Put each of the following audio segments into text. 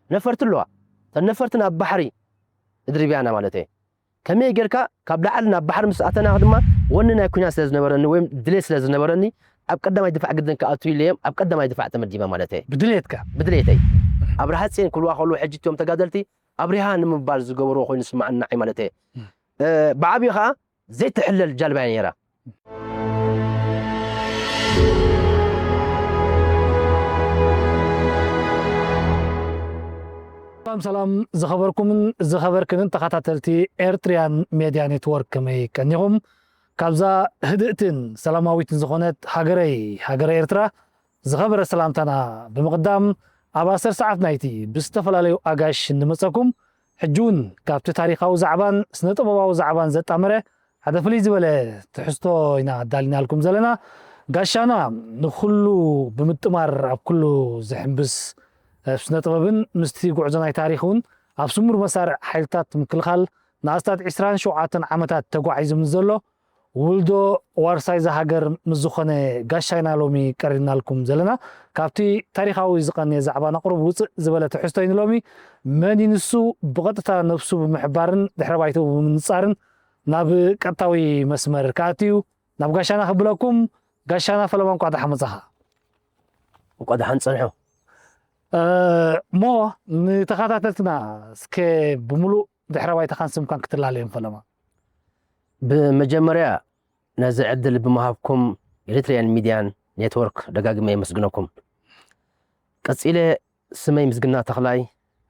ነፈርቲ ኣለዋ። እተን ነፈርቲ ናብ ባሕሪ እድርብያና ማለት እየ። ከመይ ጌርካ ካብ ላዕሊ ናብ ባሕሪ ምስ ኣተና ድማ ወኒ ናይ ኩናት ስለ ዝነበረኒ ወይ ድሌት ስለ ዝነበረኒ ኣብ ቀዳማይ ድፋዕ ግድን ክኣቱ ኢለዮም ኣብ ቀዳማይ ድፋዕ ተመዲበ ማለት እየ። ብድሌትካ? ብድሌተይ። ኣብርሃ ጽዮን ክብልዋ ከለዉ ሕጂ እትዮም ተጋደልቲ ኣብሪሃ ንምባል ዝገበርዎ ኮይኑ ዝስማዓኒ ንዓይ ማለት እየ። ብዓብዩ ከዓ ዘይትሕለል ጃልባ እያ ነይራ። ሰላም ሰላም ዝኸበርኩምን ዝኸበርክንን ተኸታተልቲ ኤርትሪያን ሜድያ ኔትወርክ ከመይ ቀኒኹም? ካብዛ ህድእትን ሰላማዊትን ዝኾነት ሃገረይ ሃገረ ኤርትራ ዝኸበረ ሰላምታና ብምቕዳም ኣብ ኣሰር ሰዓት ናይቲ ብዝተፈላለዩ ኣጋሽ እንመጸኩም ሕጂ እውን ካብቲ ታሪኻዊ ዛዕባን ስነ ጥበባዊ ዛዕባን ዘጣመረ ሓደ ፍልይ ዝበለ ትሕዝቶ ኢና ኣዳሊናልኩም ዘለና። ጋሻና ንኹሉ ብምጥማር ኣብ ኩሉ ዝሕምብስ ስነ ጥበብን ምስቲ ጉዕዞ ናይ ታሪኽ እውን ኣብ ስሙር መሳርዕ ሓይልታት ምክልኻል ንኣስታት ዕስራን ሸውዓተን ዓመታት ተጓዒዙ ምስ ዘሎ ውልዶ ዋርሳይ እዛ ሃገር ምስ ዝኾነ ጋሻ ኢና ሎሚ ቀሪብናልኩም ዘለና። ካብቲ ታሪኻዊ ዝቐንየ ዛዕባ ነቕርብ ውፅእ ዝበለ ትሕዝቶ እዩ ንሎሚ። መን እዩ ንሱ? ብቐጥታ ነብሱ ብምሕባርን ድሕረ ባይትኡ ብምንጻርን ናብ ቀጥታዊ መስመር ክኣቱ እዩ። ናብ ጋሻና ክብለኩም። ጋሻና ፈለማ እንቋዕ ደሓን መጻኻ። እንቋዕ ደሓን ጸንሑ። እሞ ንተኸታተልትና እስከ ብምሉእ ድሕረ ባይታኻን ስምካን ክትላለዮም ፈለማ። ብመጀመርያ ነዚ ዕድል ብምሃብኩም ኤሪትሪያን ሚድያን ኔትወርክ ደጋግመ የመስግነኩም። ቀጺለ ስመይ ምስግና ተኽላይ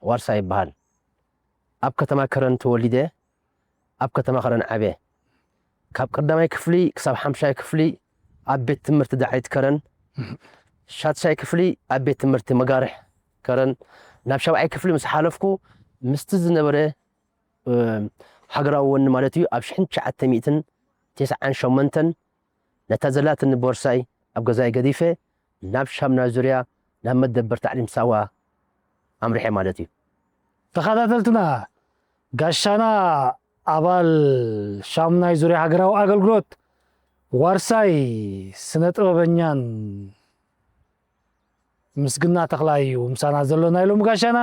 ዋርሳ ይበሃል። ኣብ ከተማ ከረን ተወሊደ ኣብ ከተማ ከረን ዓብየ። ካብ ቀዳማይ ክፍሊ ክሳብ ሓምሻይ ክፍሊ ኣብ ቤት ትምህርቲ ዳዕሪት ከረን፣ ሻድሻይ ክፍሊ ኣብ ቤት ትምህርቲ መጋርሕ ከረን፣ ናብ ሻብዓይ ክፍሊ ምስ ሓለፍኩ ምስቲ ዝነበረ ሃገራዊ ወኒ ማለት እዩ ኣብ ሽሕን ትሽዓተ ሚእትን ተስዓን ሸሞንተን ነታ ዘላትኒ ቦርሳይ ኣብ ገዛይ ገዲፈ ናብ ሻምና ዙርያ ናብ መደበር ታዕሊም ሳዋ ኣምሪሐ ማለት እዩ። ተኸታተልትና ጋሻና ኣባል ሻምናይ ዙርያ ሃገራዊ ኣገልግሎት ዋርሳይ ስነ ጥበበኛን ምስግና ተኽላይ እዩ ምሳና ዘሎ ናይ ሎሚ ጋሻና።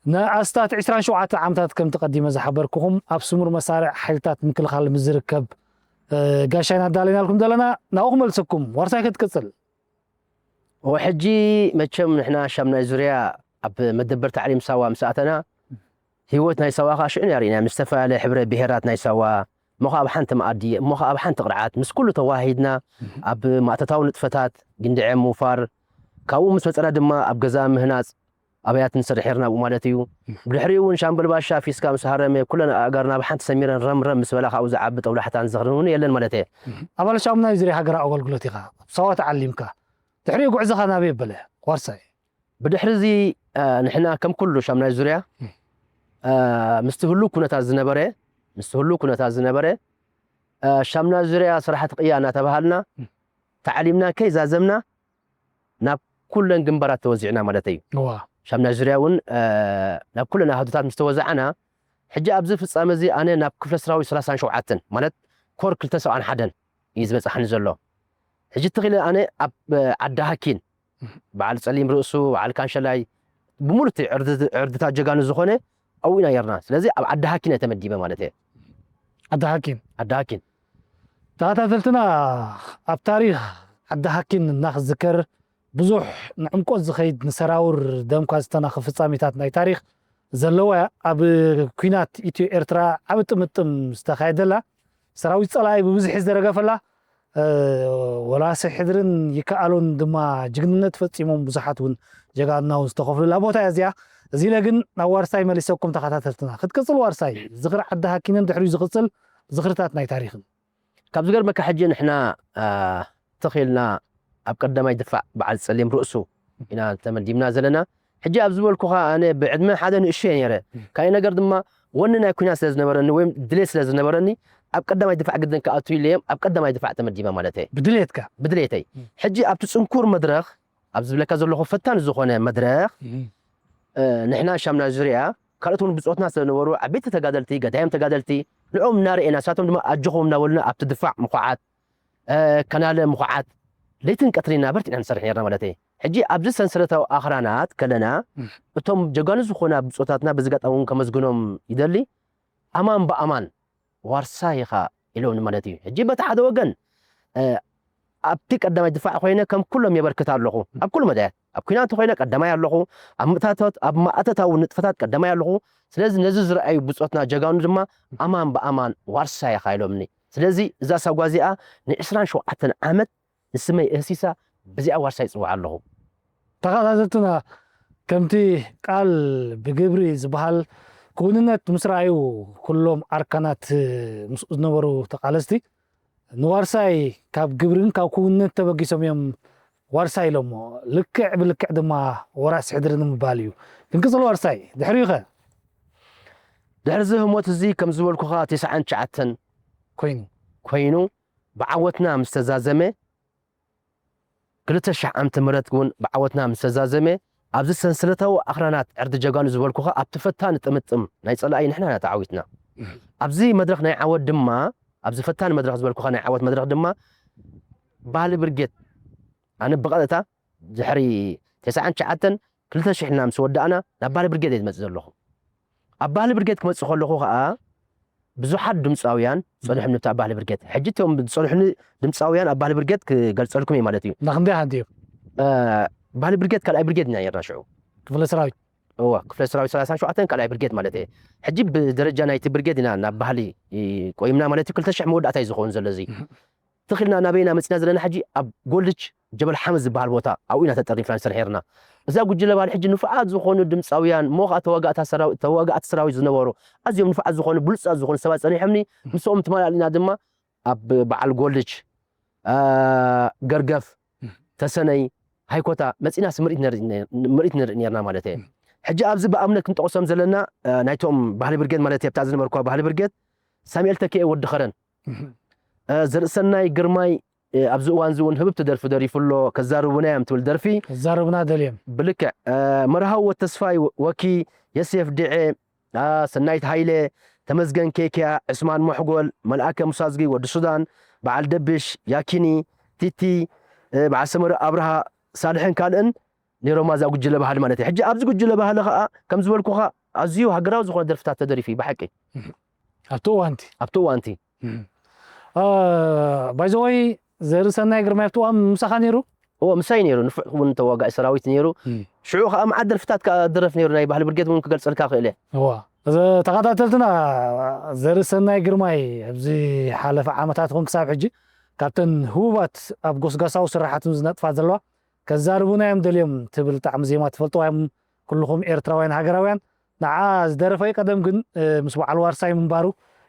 ንኣስታት ዕስራን ሸውዓተን ዓመታት ከም ተቐዲመ ዝሓበርኩኹም ኣብ ስሙር መሳርዕ ሓይልታት ምክልኻል ምስ ዝርከብ ጋሻ ኢና ኣዳለናልኩም ዘለና ናብኡ ክመልሰኩም። ዋርሳይ ክትቅጽል። ሕጂ መቸም ንሕና ሻምናይ ዙርያ ኣብ መደበር ታዕሊም ሳዋ ምስ ኣተና ህይወት ናይ ሳዋ ከዓ ሽዑ ነይሩ ኢና ምስ ዝተፈላለየ ሕብረ ብሄራት ናይ ሳዋ እሞ ከዓ ኣብ ሓንቲ መኣዲ እሞ ከዓ ኣብ ሓንቲ ቅርዓት ምስ ኩሉ ተዋሂድና ኣብ ማእተታዊ ንጥፈታት ግንድዐ ምውፋር ካብኡ ምስ መፀና ድማ ኣብ ገዛ ምህናፅ ኣብያት ንሰርሕ ርና ብኡ ማለት እዩ። ብድሕሪኡ እውን ሻምበል ባሻ ፊስካ ምስ ሃረመ ኩለን ኣእጋርና ብሓንቲ ሰሚረን ረምረም ምስ በላ ካብኡ ዝዓቢ ጠውላሕታን ዝኽርን እውን የለን ማለት እየ። ኣባል ሻሙናይ ዙርያ ሃገራዊ ኣገልግሎት ኢኻ። ኣብ ሳዋ ተዓሊምካ። ድሕሪኡ ጉዕዞኻ ናበይ ኣበለ? ዋርሳይ። ብድሕሪ እዚ ንሕና ከም ኩሉ ሻሙናይ ዙርያ ምስቲ ህሉ ኩነታት ዝነበረ ምስቲ ህሉ ኩነታት ዝነበረ ሻሙናይ ዙርያ ስራሕቲ ቅያ እናተባሃልና ተዓሊምና ከይዛዘምና ናብ ኩለን ግንባራት ተወዚዕና ማለት እዩ። ሻምናይ ዙርያ እውን ናብ ኩለን ኣሃዱታት ምስ ተወዛዕና ሕጂ ኣብዚ ፍጻመ እዚ ኣነ ናብ ክፍለ ሰራዊት ሰላሳን ሸውዓተን ማለት ኮር ክልተ ሰብዓን ሓደን እዩ ዝበጻሕኒ ዘሎ። ሕጂ ተኺለ ኣነ ኣብ ዓዲ ሃኪን በዓል ጸሊም ርእሱ በዓል ካንሸላይ ብምሉእ ዕርድታት ጀጋኑ ዝኾነ ኣብኡ ኢና ነርና። ስለዚ ኣብ ዓዲ ሃኪን እየ ተመዲበ ማለት እየ። ዓዲ ሃኪን። ዓዲ ሃኪን። ተኸታተልትና ኣብ ታሪኽ ዓዲ ሃኪን እናክዝከር ብዙሕ ንዕምቆት ዝኸይድ ንሰራውር ደምካ ዝተናኸ ፍጻሜታት ናይ ታሪኽ ዘለዋ እያ። ኣብ ኲናት ኢትዮ ኤርትራ ዓቢ ጥምጥም ዝተኻየደላ ሰራዊት ጸላኢ ብብዝሒ ዝደረገፈላ ወላሲ ሕድርን ይከኣሉን ድማ ጅግንነት ፈጺሞም ብዙሓት እውን ጀጋኑና እውን ዝተኸፍሉላ ቦታ እያ እዚኣ። እዚ ኢለ ግን ናብ ዋርሳይ መሊሰኩም ተኸታተልትና ክትቅጽል ዋርሳይ ዝኽሪ ዓዲ ሃኪንን ድሕሪኡ ዝቕጽል ዝኽርታት ናይ ታሪኽን ካብ ዝገርመካ ሕጂ ንሕና ትኽ ኢልና ኣብ ቀዳማይ ድፋዕ በዓል ጸሊም ርእሱ ኢና ተመዲብና ዘለና። ሕጂ ኣብ ዝበልኩኻ ኣነ ብዕድመ ሓደ ንእሽቶ እየ ነይረ። ካልእ ነገር ድማ ወኒ ናይ ኲናት ስለ ዝነበረኒ ወይ ድሌት ስለ ዝነበረኒ ኣብ ቀዳማይ ድፋዕ ግድን ክኣቱ ኢለ እየ ኣብ ቀዳማይ ድፋዕ ተመዲበ ማለት እየ። ብድሌትካ? ብድሌተይ። ሕጂ ኣብቲ ጽንኩር መድረኽ ኣብ ዝብለካ ዘለኹ ፈታኒ ዝኾነ መድረኽ ንሕና ሻምና ዙርያ ካልኦት እውን ብጾትና ስለዝነበሩ ዓበይቲ ተጋደልቲ ገዳይም ተጋደልቲ ንዕኦም እናርኤና ንሳቶም ድማ ኣጆኹም እናበሉና ኣብቲ ድፋዕ ምኹዓት ከናለ ምኹዓት ለይትን ቀትሪን ኢና በርቲዕና ንሰርሕ ነርና ማለት እየ። ሕጂ ኣብዚ ሰንሰለታዊ ኣኽራናት ከለና እቶም ጀጋኑ ዝኾና ብጾታትና በዚ ኣጋጣሚ እውን ከመስግኖም ይደሊ። ኣማን ብኣማን ዋርሳይ ኢኻ ኢሎምኒ ማለት እዩ። ሕጂ በቲ ሓደ ወገን ኣብቲ ቀዳማይ ድፋዕ ኮይነ ከም ኩሎም የበርክት ኣለኹ። ኣብ ኩሉ መዳያት ኣብ ኩናት ኮይነ ቀዳማይ ኣለኹ። ኣብ ምእታታት ኣብ ማእተታዊ ንጥፈታት ቀዳማይ ኣለኹ። ስለዚ ነዚ ዝረኣዩ ብጾትና ጀጋኑ ድማ ኣማን ብኣማን ዋርሳይ ኢኻ ኢሎምኒ። ስለዚ እዛ ሳጓ እዚኣ ን27 ዓመት ንስመይ እህሲሳ ብዚኣ ዋርሳይ ይጽዋዕ ኣለኹ። ተኸታተልትና ከምቲ ቃል ብግብሪ ዝበሃል ክውንነት ምስ ረኣዩ ኩሎም ኣርካናት ምስኡ ዝነበሩ ተቓለስቲ ንዋርሳይ ካብ ግብርን ካብ ክውንነት ተበጊሶም እዮም ዋርሳይ ኢሎሞ። ልክዕ ብልክዕ ድማ ወራስ ሕድሪ ንምባል እዩ። ክንቅጽል ዋርሳይ ድሕሪኡ ኸ? ድሕሪ እዚ ህሞት እዚ ከም ዝበልኩኻ ተስዓን ትሽዓተን ኮይኑ ኮይኑ ብዓወትና ምስ ተዛዘመ ክልተ ሽሕ ዓመተ ምህረት እውን ብዓወትና ምስ ተዛዘመ ኣብዚ ሰንሰለታዊ ኣኽራናት ዕርዲ ጀጋኑ ዝበልኩኻ ኣብቲ ፈታኒ ጥምጥም ናይ ጸላኢ ንሕና ኢና ተዓዊትና። ኣብዚ መድረኽ ናይ ዓወት ድማ ኣብዚ ፈታኒ መድረኽ ዝበልኩኻ ናይ ዓወት መድረኽ ድማ ባህሊ ብርጌድ ኣነ ብቐጥታ ድሕሪ ተስዓን ትሽዓተን ክልተ ሽሕ ኢልና ምስ ወዳእና ናብ ባህሊ ብርጌድ እየ ዝመጽእ ዘለኹ። ኣብ ባህሊ ብርጌድ ክመጽእ ከለኹ ከዓ ብዙሓት ድምፃውያን ጸኒሖም ንብቲ ኣብ ባህሊ ብርጌድ። ሕጂ እቶም ዝጸንሑኒ ድምፃውያን ኣብ ባህሊ ብርጌድ ክገልጸልኩም እየ ማለት እዩ። ናክንደይ ሓንቲ እዩ እ፣ ባህሊ ብርጌድ ካልኣይ ብርጌድ ኢና ነርና ሽዑ። ክፍለ ሰራዊት እዋ ክፍለ ሰራዊት ሰላሳን ሸውዓተን ካልኣይ ብርጌድ ማለት እየ። ሕጂ ብደረጃ ናይቲ ብርጌድ ኢና ናብ ባህሊ እ፣ ቆይምና ማለት እዩ። ክልተ ሽሕ መወዳእታ እዩ ዝኸውን ዘሎ እዚ። ትኽልና ናበይና መፂና ዘለና ሕጂ ኣብ ጎልድች ጀበል ሓመድ ዝበሃል ቦታ ኣብኡ ኢና ተጠርኒፍና ንሰርሕ ነርና። እዛ ጉጅለ ባህሊ ሕጂ ንፉዓት ዝኾኑ ድምፃውያን እሞ ከዓ ተዋጋእታ ሰራዊ- ተዋጋእቲ ሰራዊት ዝነበሩ ኣዝዮም ንፉዓት ዝኾኑ ብሉፃት ዝኾኑ ሰባት ፀኒሖምኒ። ምስኦም ትመላሊና ድማ ኣብ በዓል ጎልድች አ፣ ገርገፍ ተሰነይ ሃይኮታ መፂናስ ምርኢት ነርኢ- ምርኢት ንርኢ ነርና ማለት እየ። ሕጂ ኣብዚ ብኣብነት ክንጠቕሶም ዘለና አ፣ ናይቶም ባህሊ ብርጌድ ማለት እየ ኣብታ ዝነበርኩዋ ባህሊ ብርጌድ ሳሙኤል ተኪኤ ወዲ ኸረን አ፣ ዘርእሰናይ ግርማይ አ፣ ኣብዚ እዋን እዚ እውን ህብብቲ ደርፊ ደሪፉ ኣሎ። ከዛርቡና እዮም ትብል ደርፊ ከዛርቡና ደልዮም ብልክዕ አ፣ መርሃዊ ወተስፋይ ወኪ የሴፍ ድዐ አ፣ ሰናይት ሃይለ ተመስገን ኬክያ ዕስማን ሞሕጎል መልኣከ ሙሳዝጊ ወዲ ሱዳን በዓል ደብሽ ያኪኒ ቲቲ አ፣ በዓል ሰመረ ኣብርሃ ሳልሕን ካልእን ነይሮም ኣብዛ ጉጅለ ባህሊ ማለት እዩ። ሕጂ ኣብዚ ጉጅለ ባህሊ ከዓ ከም ዝበልኩኻ ኣዝዩ ሃገራዊ ዝኾነ ደርፍታት ተደሪፉ እዩ ብሓቂ ኣብቲ እዋንቲ ኣብቲ እዋንቲ ባይዘወይ ዘርእሰናይ ግርማይ ኣብቲ እዋን ምሳኻ ነይሩ እዎ ምሳይ ነይሩ። ንፉዕ እውን ተዋጋኢ ሰራዊት ነይሩ። ሽዑ ከዓ መዓት ደርፍታት ከዓ ድረፍ ነይሩ። ናይ ባህሊ ብርጌድ እውን ክገልፀልካ ክእል እየ። እዋ ተኸታተልትና ዘርእሰናይ ግርማይ ኣብዚ ሓለፈ ዓመታት ኹን ክሳብ ሕጂ ካብተን ህቡባት ኣብ ጎስጋሳዊ ስራሓትን ዝነጥፋ ዘለዋ ከዛርቡና እዮም ደልዮም ትብል ጣዕሚ ዜማ ትፈልጥዋ እዮም ኩልኹም ኤርትራውያን ሃገራውያን። ንዓ ዝደረፈ እዩ ቀደም ግን ምስ በዓል ዋርሳይ ምንባሩ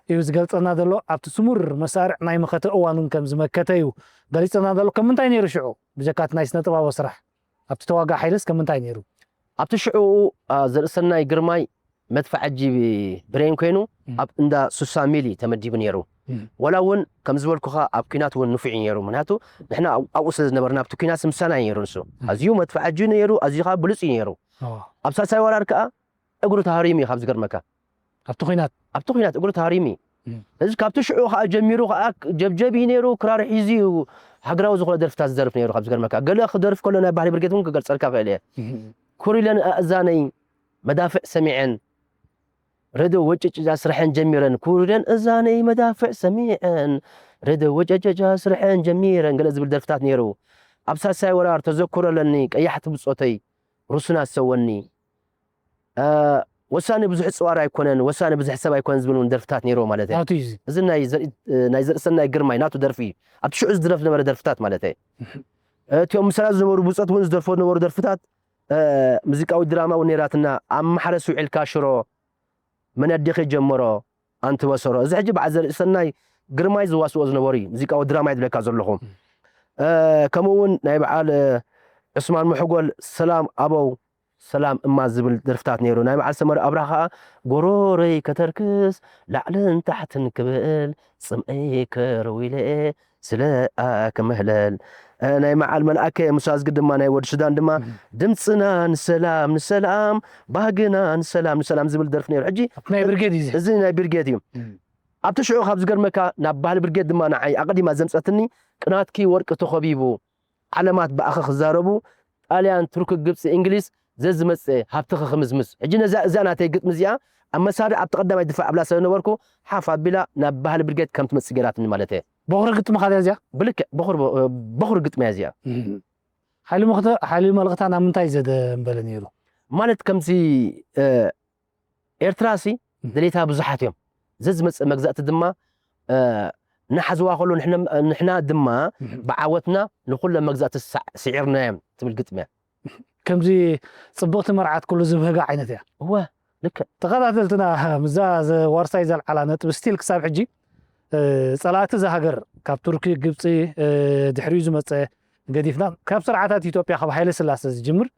እዩ ዝገልጸና ዘሎ። ኣብቲ ስሙር መሳርዕ ናይ መኸተ እዋን እውን ከም ዝመከተ እዩ ገሊጸና ዘሎ። ከም ምንታይ ነይሩ ሽዑ ብጀካ እቲ ናይ ስነ ጥባቦ ስራሕ ኣብቲ ተዋጋእ ሓይልስ ከም ምንታይ ነይሩ? ኣብቲ ሽዑ ዘርእሰናይ ግርማይ መድፍዓጂ ብሬን ኮይኑ ኣብ እንዳ ሱሳ ሚሊ ተመዲቡ ነይሩ። ዋላ እውን ከም ዝበልኩኻ ኣብ ኲናት እውን ንፉዕ እዩ ነይሩ። ምክንያቱ ንሕና ኣብኡ ስለ ዝነበርና ኣብቲ ኲናት ምሳና እዩ ነይሩ። ንሱ ኣዝዩ መድፍዓጂ ነይሩ፣ ኣዝዩ ከዓ ብሉፅ እዩ ነይሩ። ኣብ ሳልሳይ ወራር ከዓ እግሩ ተሃሪሙ እዩ ካብ ዝገርመካ። ኣብቲ ኲናት ኣብቲ ኲናት እግሩ ተሃሪሙ እዩ። እዚ ካብቲ ሽዑ ከዓ ጀሚሩ ከዓ ጀብጀብ እዩ ነይሩ። ክራር ሒዙ እዩ ሃገራዊ ዝኾነ ደርፍታት ዝደርፍ ነይሩ ካብ ዝገርመካ። ገለ ክደርፍ ከሎ ናይ ባህሊ ብርጌት እውን ክገልፀልካ ክእል እየ። ኩሪለን ኣእዛነይ መዳፍዕ ሰሚዐን ረዶ ወጨጨጃ ስርሐን ጀሚረን ኩሪለን እዛነይ መዳፍዕ ሰሚዐን ረዶ ወጨጨጃ ስርሐን ጀሚረን ገለ ዝብል ደርፍታት ነይሩ። ኣብ ሳልሳይ ወራር ተዘክሮ ኣለኒ ቀያሕቲ ብጾተይ ሩስና ሰወኒ ወሳኒ ብዙሕ ፅዋር ኣይኮነን ወሳኒ ብዙሕ ሰብ ኣይኮነን ዝብል እውን ደርፍታት ነይርዎ ማለት እዩ። ናቱ እዩ እዚ። እዚ ናይ ዘርኢ- ናይ ዘርእሰናይ ግርማይ ናቱ ደርፊ እዩ። ኣብቲ ሽዑ ዝድረፍ ዝነበረ ደርፍታት ማለት እዩ። እቲኦም ምሳና ዝነበሩ ብፆት እውን ዝደርፎ ዝነበሩ ደርፍታት ሙዚቃዊ ድራማ እውን ነይራትና። ኣብ ማሕረስ ውዒልካ ሽሮ መን ኣዴኺ ጀመሮ ኣንቲ በሰሮ እዚ ሕጂ በዓል ዘርእሰናይ ግርማይ ዝዋስዎ ዝነበሩ እዩ። ሙዚቃዊ ድራማ ይድለካ ዘለኹ ከምኡ እውን ናይ በዓል ዑስማን መሕጎል ሰላም ኣበው ሰላም እማ ዝብል ደርፍታት ነይሩ። ናይ በዓል ሰመረ ኣብርሃ ከዓ ጎሮረይ ከተርክስ ላዕልን ታሕትን ክብል ፅምእይ ከርዊለ ስለ ክምህለል ናይ መዓል መልኣከ ሙሳዝጊ ድማ ናይ ወዲ ሱዳን ድማ ድምፅና ንሰላም ንሰላም ባህግና ንሰላም ንሰላም ዝብል ደርፊ ነይሩ። ሕጂ ናይ ብርጌድ እዩ እዚ። እዚ ናይ ብርጌድ እዩ። ኣብቲ ሽዑ ካብ ዝገርመካ ናብ ባህሊ ብርጌድ ድማ ንዓይ ኣቐዲማ ዘምፀትኒ ቅናትኪ ወርቂ ተኸቢቡ ዓለማት ብኣኺ ክዛረቡ ጣልያን፣ ቱርኪ፣ ግብፂ፣ እንግሊዝ ዘዝመፀ ሃብትኺ ክምዝምዝ። ሕጂ ነዛ እዛ ናተይ ግጥሚ እዚኣ ኣብ መሳርዕ ኣብቲ ቀዳማይ ድፋዕ ኣብላ ስለ ነበርኩ ሓፍ ኣቢላ ናብ ባህሊ ብርጌድ ከም ትመፅእ ገይራትኒ ማለት እየ። በኹሪ ግጥምኻ ድያ እዚኣ? ብልክዕ በኹሪ በ- በኹሪ ግጥሚ እያ እዚኣ። እም። ሓይሊ መኽተ ሓይሊ መልእኽታ ናብ ምንታይ ዘደንበለ ነይሩ? ማለት ከምዚ እ፣ ኤርትራ ሲ ድሌታ ብዙሓት እዮም። ዘዝመፅእ መግዛእቲ ድማ እ፣ እናሓዝዋ ከሎ ንሕና- ንሕና ድማ እም። ብዓወትና ንኩሎም መግዛእቲ ሳዕ- ስዒርናዮም ትብል ግጥሚ እያ። ከምዚ ጽብቕቲ መርዓት ኩሉ ዝብህጋ ዓይነት እያ። እወ ልክዕ። ተኸታተልትና፣ ምዛ ዘ- ዋርሳይ ዘልዓላ ነጥቢ ስቲል ክሳብ ሕጂ እ፣ ጸላእቲ እዛ ሃገር ካብ ቱርኪ፣ ግብጺ፣ እ፣ ድሕሪኡ ዝመጸ ገዲፍና ካብ ስርዓታት ኢትዮጵያ ካብ ሃይለ ስላሰ ዝጅምር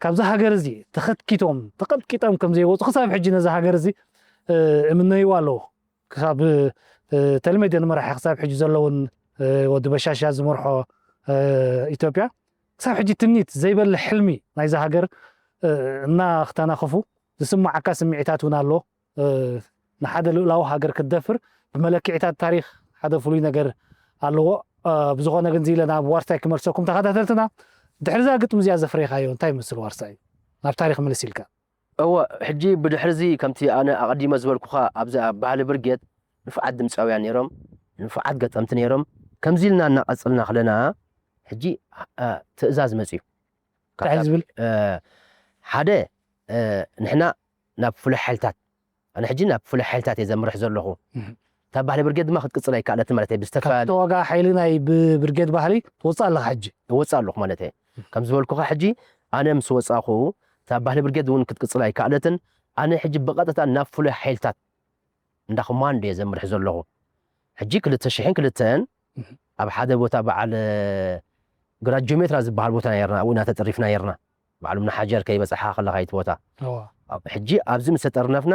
ካብዛ ሃገር እዚ ተኸትኪቶም ተቐጥቂጦም ከም ዘይወጹ ክሳብ ሕጂ ነዛ ሃገር እዚ እ፣ እምነይዋ ኣለዉ። ክሳብ እ፣ ተልሜደን መራሒ ክሳብ ሕጂ ዘለውን እ፣ ወዲ በሻሻ ዝመርሖ እ፣ ኢትዮጵያ ክሳብ ሕጂ ትምኒት ዘይበልሕ ሕልሚ ናይዛ ሃገር እ፣ እናክተናኸፉ ዝስማዓካ ስምዒታት እውን ኣሎ። እ፣ ንሓደ ልኡላዊ ሃገር ክትደፍር ብመለክዒታት ታሪኽ ሓደ ፍሉይ ነገር ኣለዎ። እ፣ ብዝኾነ ግን ኢለ ናብ ዋርሳይ ክመልሰኩም ተኸታተልትና። ድሕሪ እዛ ግጥሚ እዚኣ ዘፍረይካዮ እንታይ ይመስል ዋርሳይ? ናብ ታሪኽ ምልስ ኢልካ። እወ፣ ሕጂ ብድሕሪ እዚ ከምቲ ኣነ ኣቐዲመ ዝበልኩኻ ኣብዚ ኣብ ባህሊ ብርጌድ ንፉዓት ድምፃውያን ነይሮም፣ ንፉዓት ገጠምቲ ነይሮም። ከምዚ ኢልና እናቐፅልና ከለና ሕጂ እ፣ ትእዛዝ መፅዩ። እንታይ እዩ ዝብል? እ፣ ሓደ እ፣ ንሕና ናብ ፍሉይ ሓይልታት ኣነ ሕጂ ናብ ፍሉይ ሓይልታት እየ ዘምርሕ ዘለኹ። እም። እታ ባህሊ ብርጌድ ድማ ክትቅፅል ኣይከኣለትን ማለት እየ። ካብ ብዝተፈላለዩ ተዋጋ ሓይሊ ናይ ብ- ብርጌድ ባህሊ ትወፅእ ኣለኻ ሕጂ። እወፅእ ኣለኹ ማለት እየ። ከም ዝበልኩኻ ሕጂ ኣነ ምስ ወፃኹ እታ ባህሊ ብርጌድ እውን ክትቅፅል ኣይከኣለትን። ኣነ ሕጂ ብቐጥታ ናብ ፍሉይ ሓይልታት እንዳ ኮማንዶ እየ ዘምርሕ ዘለኹ። ሕጂ ክልተ ሽሕን ክልተን እም። ኣብ ሓደ ቦታ በዓል እ፣ ግራጆሜትራ ዝበሃል ቦታ ነርና፣ ኣብኡ ኢና ተጠሪፍና ነርና። በዓል ምናሓጀር ከይበፅሓ ከለኻ እቲ ቦታ እዋ። ኣብ- ሕጂ ኣብዚ ምስ ተጠርነፍና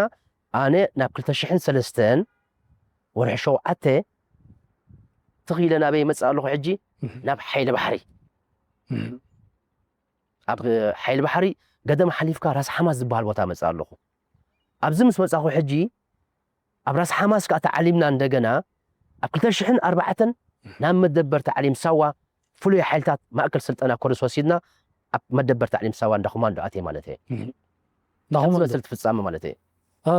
ኣነ ናብ ክልተ ሽሕን ሰለስተን ወርሒ ሸውዓተ ትኽ ኢለ ናበይ መፅእ ኣለኹ ሕጂ እም። ናብ ሓይሊ ባሕሪ እም። ኣብ ሓይሊ ባሕሪ ገደም ሓሊፍካ ራስ ሓማስ ዝበሃል ቦታ መፅእ ኣለኹ። ኣብዚ ምስ መፃኹ ሕጂ ኣብ ራስ ሓማስ ከዓ ተዓሊምና እንደገና ኣብ ክልተ ሽሕን ኣርባዕተን ናብ መደበር ተዓሊም ሳዋ ፍሉይ ሓይልታት ማእከል ስልጠና ኮርስ ወሲድና ኣብ መደበር ተዕሊም ሳዋ እንዳ ኮማንዶ ኣትየ ማለት እየ። እንዳ ኮማንዶ። ዝመስል ፍጻመ ማለት እየ። እ፣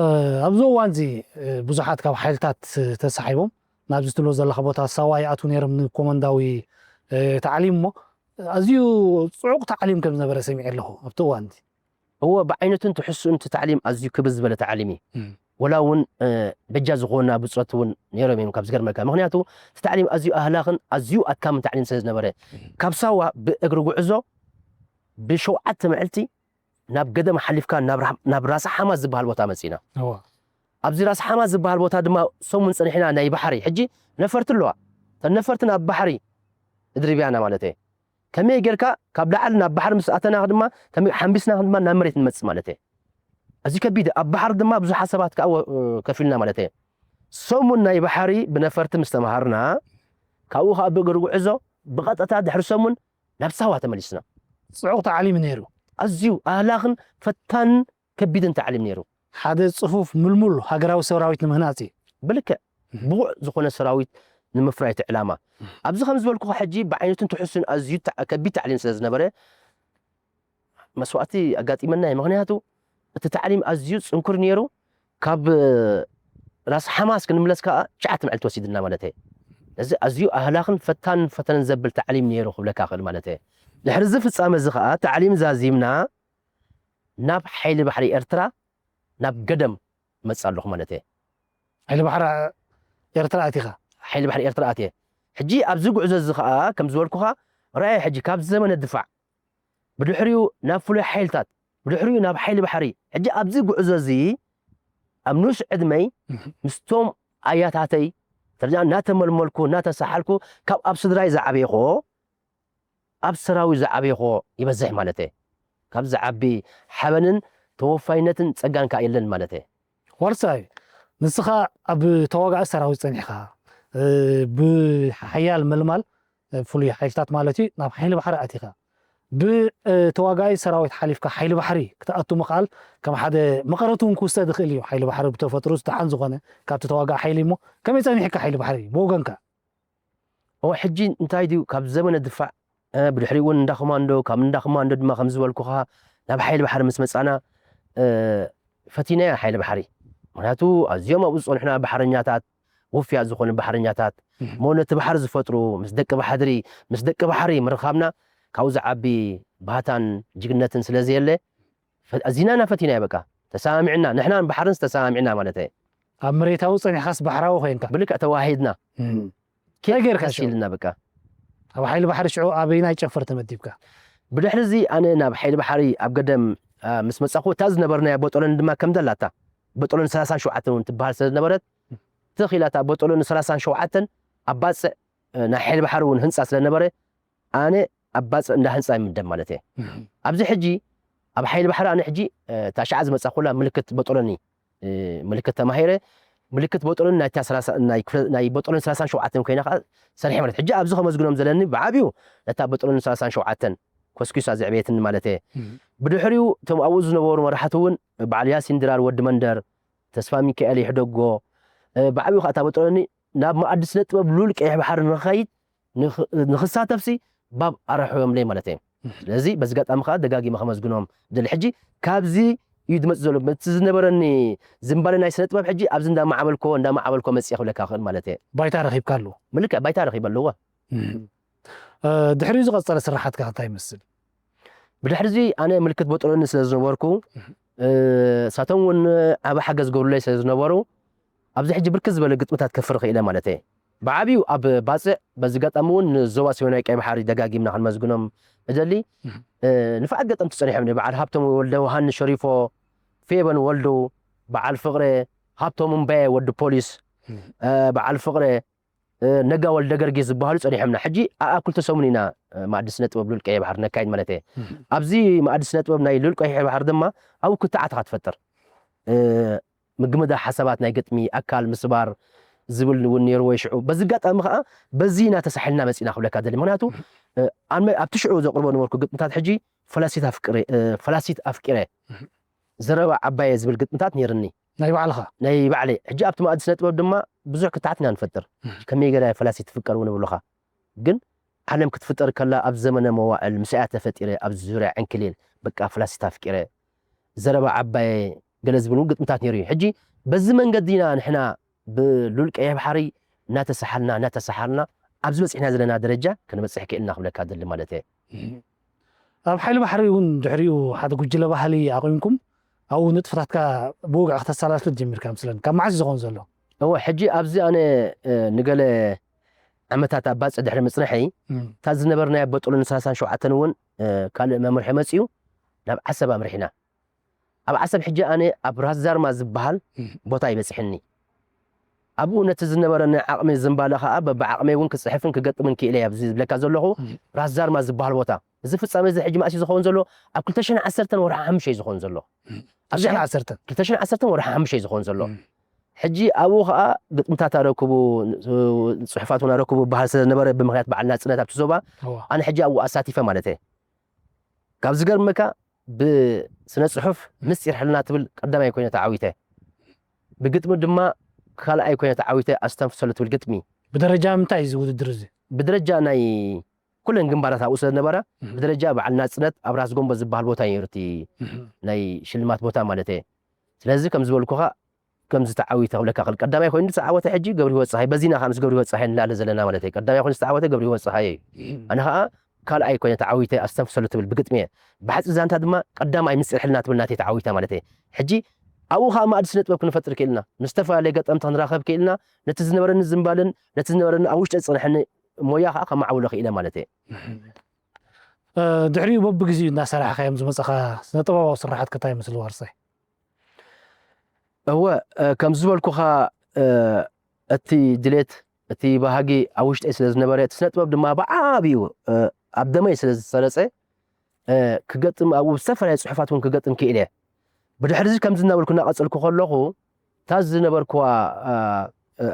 ኣብዚ እዋን እዚ እ፣ ብዙሓት ካብ ሓይልታት እ፣ ተሳሒቦም ናብዚ ትብሎ ዘለኻ ቦታ ሳዋ ይኣትዉ ነይሮም ንኮመንዳዊ እ፣ ታዕሊም እሞ ኣዝዩ ጽዑቕ ታዕሊም ከም ዝነበረ ሰሚዐ ኣለኹ ኣብቲ እዋን እዚ። እወ፣ ብዓይነቱን ትሕዝኡን እቲ ታዕሊም ኣዝዩ ክብር ዝበለ ታዕሊም እዩ። እም። ወላ እውን እ፣ በጃ ዝኾኑና ብጾት እውን ነይሮም እዮም ካብ ዝገርመካ። ምኽንያቱ እቲ ታዕሊም ኣዝዩ ኣህላኽን ኣዝዩ ኣድካምን ታዕሊም ስለ ዝነበረ እም። ካብ ሳዋ ብእግሪ ጉዕዞ ብሸውዓተ መዕልቲ ናብ ገደም ሓሊፍካ ናብ ራ- ናብ ራስ ሓማ ዝበሃል ቦታ መጺና። እወ። ኣብዚ ራስ ሓማ ዝበሃል ቦታ ድማ ሰሙን ጸኒሕና ናይ ባሕሪ ሕጂ ነፈርቲ ኣለዋ። እተን ነፈርቲ ናብ ባሕሪ እድሪብያና ማለት እየ። ከመይ ጌርካ ካብ ላዕሊ ናብ ባሕሪ ምስ ኣተና ድማ ከመይ ሓምቢስና ድማ ናብ መሬት ንመጽእ ማለት እየ። እዚ ከቢድ ኣብ ባሕሪ ድማ ብዙሓት ሰባት ከዓ ወ- ከፊልና ማለት እየ። ሰሙን ናይ ባሕሪ ብነፈርቲ ምስ ተምሃርና ካብኡ ከዓ ብእግሪ ጉዕዞ ብቐጥታ ድሕሪ ሰሙን ናብ ሳዋ ተመሊስና። ጽዑቕ ታዕሊም ነይሩ። ኣዝዩ ኣህላኽን ፈታንን ከቢድን ታዕሊም ነይሩ። ሓደ ጽፉፍ ምልሙል ሃገራዊ ሰራዊት ንምህናጽ እዩ። ብልክዕ እም። ብቑዕ ዝኾነ ሰራዊት ንምፍራይ እቲ ዕላማ። እም። ኣብዚ ከም ዝበልኩኻ ሕጂ ብዓይነቱን ትሕሱን ኣዝዩ ታ- ከቢድ ታዕሊም ስለ ዝነበረ መስዋእቲ ኣጋጢመና እዩ። ምኽንያቱ እቲ ታዕሊም ኣዝዩ ጽንኩር ነይሩ። ካብ ራስ ሓማስ ክንምለስ ከዓ ትሽዓተ መዕልቲ ወሲድና ማለት እየ። እዚ ኣዝዩ ኣህላኽን ፈታንን ፈተነን ዘብል ታዕሊም ነይሩ ክብለካ ክእል ማለት እየ። ድሕሪ እዚ ፍጻመ እዚ ከዓ ታዕሊም ዛዚምና ናብ ሓይሊ ባሕሪ ኤርትራ ናብ ገደም መጽእ ኣለኹ ማለት እየ። ሓይሊ ባሕሪ ኤርትራ ኣቲኻ? ሓይሊ ባሕሪ ኤርትራ ኣትየ። ሕጂ ኣብዚ ጉዕዞ እዚ ከዓ ከም ዝበልኩኻ ራእየ ሕጂ ካብ ዘመነ ድፋዕ ብድሕሪኡ ናብ ፍሉይ ሓይልታት ብድሕሪኡ ናብ ሓይሊ ባሕሪ ሕጂ ኣብዚ ጉዕዞ እዚ ኣብ ንኡስ ዕድመይ ምስቶም ኣያታተይ ተረጃ እናተመልመልኩ እናተሳሓልኩ ካብ ኣብ ስድራይ ዝዓበይኹ ኣብ ሰራዊት ዝዓበይኹ ይበዝሕ ማለት እየ። ካብ ዝዓቢ ሓበንን ተወፋይነትን ጸጋን ከኣ የለን ማለት እየ። ዋርሳይ፣ ንስኻ ኣብ ተዋጋኢ ሰራዊት ጸኒሕካ፣ እ፣ ብሓያል መልማል፣ እ፣ ፍሉይ ሓይልታት ማለት እዩ፣ ናብ ሓይሊ ባሕሪ ኣቲኻ። ብተዋጋኢ ሰራዊት ሓሊፍካ ሓይሊ ባሕሪ ክትኣቱ ምኽኣል ከም ሓደ መቐረት እውን ክውሰድ ይኽእል እዩ። ሓይሊ ባሕሪ ብተፈጥሮ ዝደሓን ዝኾነ ካብቲ ተዋጋኢ ሓይሊ እሞ ከመይ ጸኒሕካ ሓይሊ ባሕሪ ብወገንካ? እወ፣ ሕጂ እንታይ ድዩ ካብ ዘመነ ድፋዕ ብድሕሪኡ እውን እንዳ ኮማንዶ፣ ካብ እንዳ ኮማንዶ ድማ ከም ዝበልኩኻ ናብ ሓይሊ ባሕሪ ምስ መጻና ፈቲናያ ሓይሊ ባሕሪ። ምክንያቱ ኣዝዮም ኣብኡ ዝጸንሑና ባሕረኛታት፣ ውፍያት ዝኾኑ ባሕረኛታት፣ እሞ ነቲ ባሕሪ ዝፈጥሩ ምስ ደቂ ባሕሪ ምስ ደቂ ባሕሪ ምርኻብና ካብኡ ዝዓቢ ባህታን ጅግነትን ስለ ዘየለ ኣዚና ኢና ፈቲናያ። በቃ ተሰማሚዕና፣ ንሕናን ባሕርን ዝተሰማሚዕና ማለት እየ። ኣብ መሬታዊ ጸኒሕካስ ባሕራዊ ኮይንካ ብልክዕ ተዋሂድና እንታይ ጌርካ ሽዑ? ኢልና በቃ ኣብ ሓይሊ ባሕሪ ሽዑ ኣበይናይ ጨፈር ተመዲብካ? ብድሕሪ እዚ ኣነ ናብ ሓይሊ ባሕሪ ኣብ ገደም ምስ መጻኹ እታ ዝነበርናያ ቦጦሎኒ ድማ ከም ዘላታ ቦጦሎኒ ሰላሳን ሸውዓተን እውን ትበሃል ስለ ዝነበረት ትኽ ኢላ እታ ቦጦሎኒ ሰላሳን ሸውዓተን ኣብ ባጽዕ ናይ ሓይሊ ባሕሪ እውን ህንጻ ስለ ነበረ ኣነ ኣብ ባጽዕ እንዳ ህንጻ ይምደብ ማለት እየ። ኣብዚ ሕጂ ኣብ ሓይሊ ባሕሪ ኣነ ሕጂ ታሽዓ ዝመጻኹላ ምልክት ቦጦሎኒ ምልክት ተማሂረ ምልክት ቦጦሎኒ ናይ ቦጦሎኒ ሰላሳን ሸውዓተን ኮይና ከዓ ሰርሐ ማለት ሕጂ ኣብዚ ከመዝግኖም ዘለኒ ብዓብዩ ነታ ቦጦሎኒ ሰላሳን ሸውዓተን ኮስኪሳ ዘዕበየትኒ ማለት እየ። ብድሕሪኡ እቶም ኣብኡ ዝነበሩ መራሕቲ እውን በዓል ያሲን ድራር ወዲ መንደር፣ ተስፋ ሚካኤል ይሕደጎ፣ ብዓብዩ ከዓ እታ ቦጦሎኒ ናብ መኣዲ ስነ ጥበብ ሉል ቀይሕ ባሕሪ ንኸይድ ንኽሳተፍሲ ባብ ኣረሕዮምለይ ማለት እየ። ስለዚ በዚ ጋጣሚ ከዓ ደጋጊመ ከመስግኖም ደሊ ሕጂ ካብዚ እዩ ዝመፅእ ዘሎ እቲ ዝነበረኒ ዝንባለ ናይ ስነ ጥበብ ሕጂ ኣብዚ እንዳማዕበልኮ እንዳማዕበልኮ መፅእ ክብለካ ክእል ማለት እየ። ባይታ ረኺብካ ኣለዎ ምልክዕ ባይታ ረኺበ ኣለዎ። ድሕሪኡ ዝቐፀለ ስራሓትካ እንታይ ይመስል? ብድሕሪ እዚ ኣነ ምልክት ቦጦሎኒ ስለ ዝነበርኩ እሳቶም እውን ዓብ ሓገዝ ገብሩለይ ስለ ዝነበሩ ኣብዚ ሕጂ ብርክት ዝበለ ግጥምታት ከፍሪ ክኢለ ማለት እየ። ብዓብዩ ኣብ ባፅዕ በዚ ጋጣሚ እውን ንዞባ ሰሜናዊ ቀይ ባሕሪ ደጋጊምና ክንመዝግኖም እደሊ። ንፋዓት ገጠምቲ ፀኒሖም በዓል ሃብቶም ወልደ ውሃኒ ሸሪፎ፣ ፌበን ወልዱ፣ በዓል ፍቕረ፣ ሃብቶም እምባየ ወዲ ፖሊስ፣ በዓል ፍቕረ፣ ነጋ ወልደ ገርጊስ ዝበሃሉ ፀኒሖምና። ሕጂ ኣኣ ክልተ ሰሙን ኢና ማእዲ ስነ ጥበብ ሉል ቀይሕ ባሕሪ ነካይድ ማለት እየ። ኣብዚ ማእዲ ስነ ጥበብ ናይ ሉል ቀይሕ ባሕሪ ድማ ኣብኡ ክትዓት ኢኻ ትፈጥር። ምግምዳ ሓሳባት ናይ ግጥሚ ኣካል ምስባር ዝብል እውን ነይርዎ ሽዑ። በዚ ኣጋጣሚ ከዓ በዚ ኢና ተሳሒልና መፂና ክብለካ ደሊ። ምክንያቱ ኣብቲ ሽዑ ዘቅርቦ ነበርኩ ግጥምታት ሕጂ ፈላሲት ኣፍቂረ ዘረባ ዓባየ ዝብል ግጥምታት ነይርኒ። ናይ ባዕልኻ ናይ ባዕለይ ሕጂ ኣብቲ ማእዲ ስነ ጥበብ ድማ ብዙሕ ክትዓት ኢና ንፈጥር። ከመይ ገይራ ፈላሲት ትፍቀር እውን እብሉኻ። ግን ዓለም ክትፍጠር ከላ ኣብ ዘመነ መዋእል ምሳያ ተፈጢረ ኣብዚ ዙርያ ዕንክሊል በቃ ፈላሲት ኣፍቂረ ዘረባ ዓባየ ገለ ዝብል እውን ግጥምታት ነይሩ እዩ። ሕጂ በዚ መንገዲ ኢና ንሕና ብሉል ቀይሕ ባሕሪ እናተሰሓልና እናተሰሓልና ኣብዚ በፂሕና ዘለና ደረጃ ክንበፅሕ ክእልና ክብለካ ደሊ ማለት እየ። ኣብ ሓይሊ ባሕሪ እውን ድሕሪኡ ሓደ ጉጅለ ባህሊ ኣቑምኩም ኣብኡ ንጥፈታትካ ብውግዒ ክተሰላስል ጀሚርካ ምስለን ካብ መዓስ ዝኸውን ዘሎ? እወ ሕጂ ኣብዚ ኣነ ንገለ ዓመታት ኣብ ባፅዕ ድሕሪ ምፅንሐይ እታ ዝነበርናያ ቦጦሎኒ ሰላሳን ሸውዓተን እውን ካልእ መምርሒ መፅኡ ናብ ዓሰብ ኣምሪሕና። ኣብ ዓሰብ ሕጂ ኣነ ኣብ ራስ ዛርማ ዝበሃል ቦታ ይበፅሕኒ። ኣብኡ ነቲ ዝነበረኒ ዓቕሚ ዝንባለ ከዓ በብዓቕመይ እውን ክፅሕፍን ክገጥምን ክኢለ ኣብዚ ዝብለካ ዘለኹ ራስ ዛርማ ዝበሃል ቦታ እዚ ፍፃመ እዚ ሕጂ ማእሲ ዝኸውን ዘሎ ኣብ ክልተ ሽሕን ዓሰርተን ወርሒ ሓሙሽተ እዩ ዝኸውን ዘሎ። ክልተ ሽሕን ዓሰርተን ክልተ ሽሕን ዓሰርተን ወርሒ ሓሙሽተ እዩ ዝኸውን ዘሎ። ሕጂ ኣብኡ ከዓ ግጥምታት ኣረክቡ ፅሑፋት እውን ኣረክቡ በሃል ስለ ዝነበረ ብምክንያት በዓል ናፅነት ኣብቲ ዞባ ኣነ ሕጂ ኣብኡ ኣሳቲፈ ማለት እየ። ካብ ዝገርመካ ብስነ ፅሑፍ ምስጢር ሕልና ትብል ቀዳማይ ኮይነ ተዓዊተ። ብግጥሚ ድማ ካልኣይ ኮይነ ተዓዊተ ኣስተንፍሰሉ ትብል ግጥሚ። ብደረጃ ምንታይ እዩ እዚ ውድድር እዚ? ብደረጃ ናይ ኩለን ግንባራት ኣብኡ ስለ ዝነበራ ብደረጃ በዓል ናፅነት ኣብ ራስ ጎንቦ ዝበሃል ቦታ እዩ ነይሩ እቲ ናይ ሽልማት ቦታ ማለት እየ። ስለዚ ከም ዝበልኩኻ ከምዚ ተዓዊተ ክብለካ ክእል። ቀዳማይ ኮይኑ ዝተዓወተ ሕጂ ገብረህይወት ፀሃይ፣ በዚና ከዓ ምስ ገብረህይወት ፀሃይ ንላለ ዘለና ማለት እዩ። ቀዳማይ ኮይኑ ዝተዓወተ ገብረህይወት ፀሃይ እዩ። ኣነ ከዓ ካልኣይ ኮይነ ተዓዊተ ኣስተንፍሰሉ ትብል ብግጥሚ እየ። ብሓፂር ዛንታ ድማ ቀዳማይ ምስጢር ሕልና ትብል ናተይ ተዓዊታ ማለት እየ። ሕጂ ኣብኡ ከዓ ማእዲ ስነ ጥበብ ክንፈጥር ክኢልና፣ ምስ ዝተፈላለዩ ገጠምቲ ክንራኸብ ክኢልና፣ ነቲ ዝነበረኒ ዝንባልን ነቲ ዝነበረኒ ኣብ ውሽጢ ዝፀንሐኒ ሞያ ከዓ ከማዕብሎ ክኢለ ማለት እየ። ድሕሪኡ በብግዜኡ እናሰራሕካዮም ዝመፀኻ ስነ ጥበባዊ ስራሓት ከታይ ይመስል ዋርሳይ? እወ ከም ዝበልኩኻ እቲ ድሌት እቲ ባህጊ ኣብ ውሽጠይ ስለ ዝነበረ እቲ ስነ ጥበብ ድማ ብዓብኡ ኣብ ደመይ ስለ ዝሰረፀ ክገጥም ኣብኡ ዝተፈላለዩ ፅሑፋት እውን ክገጥም ክኢለ። ብድሕሪ እዚ ከምዚ እናበልኩ እናቐፀልኩ ከለኹ እታ ዝነበርኩዋ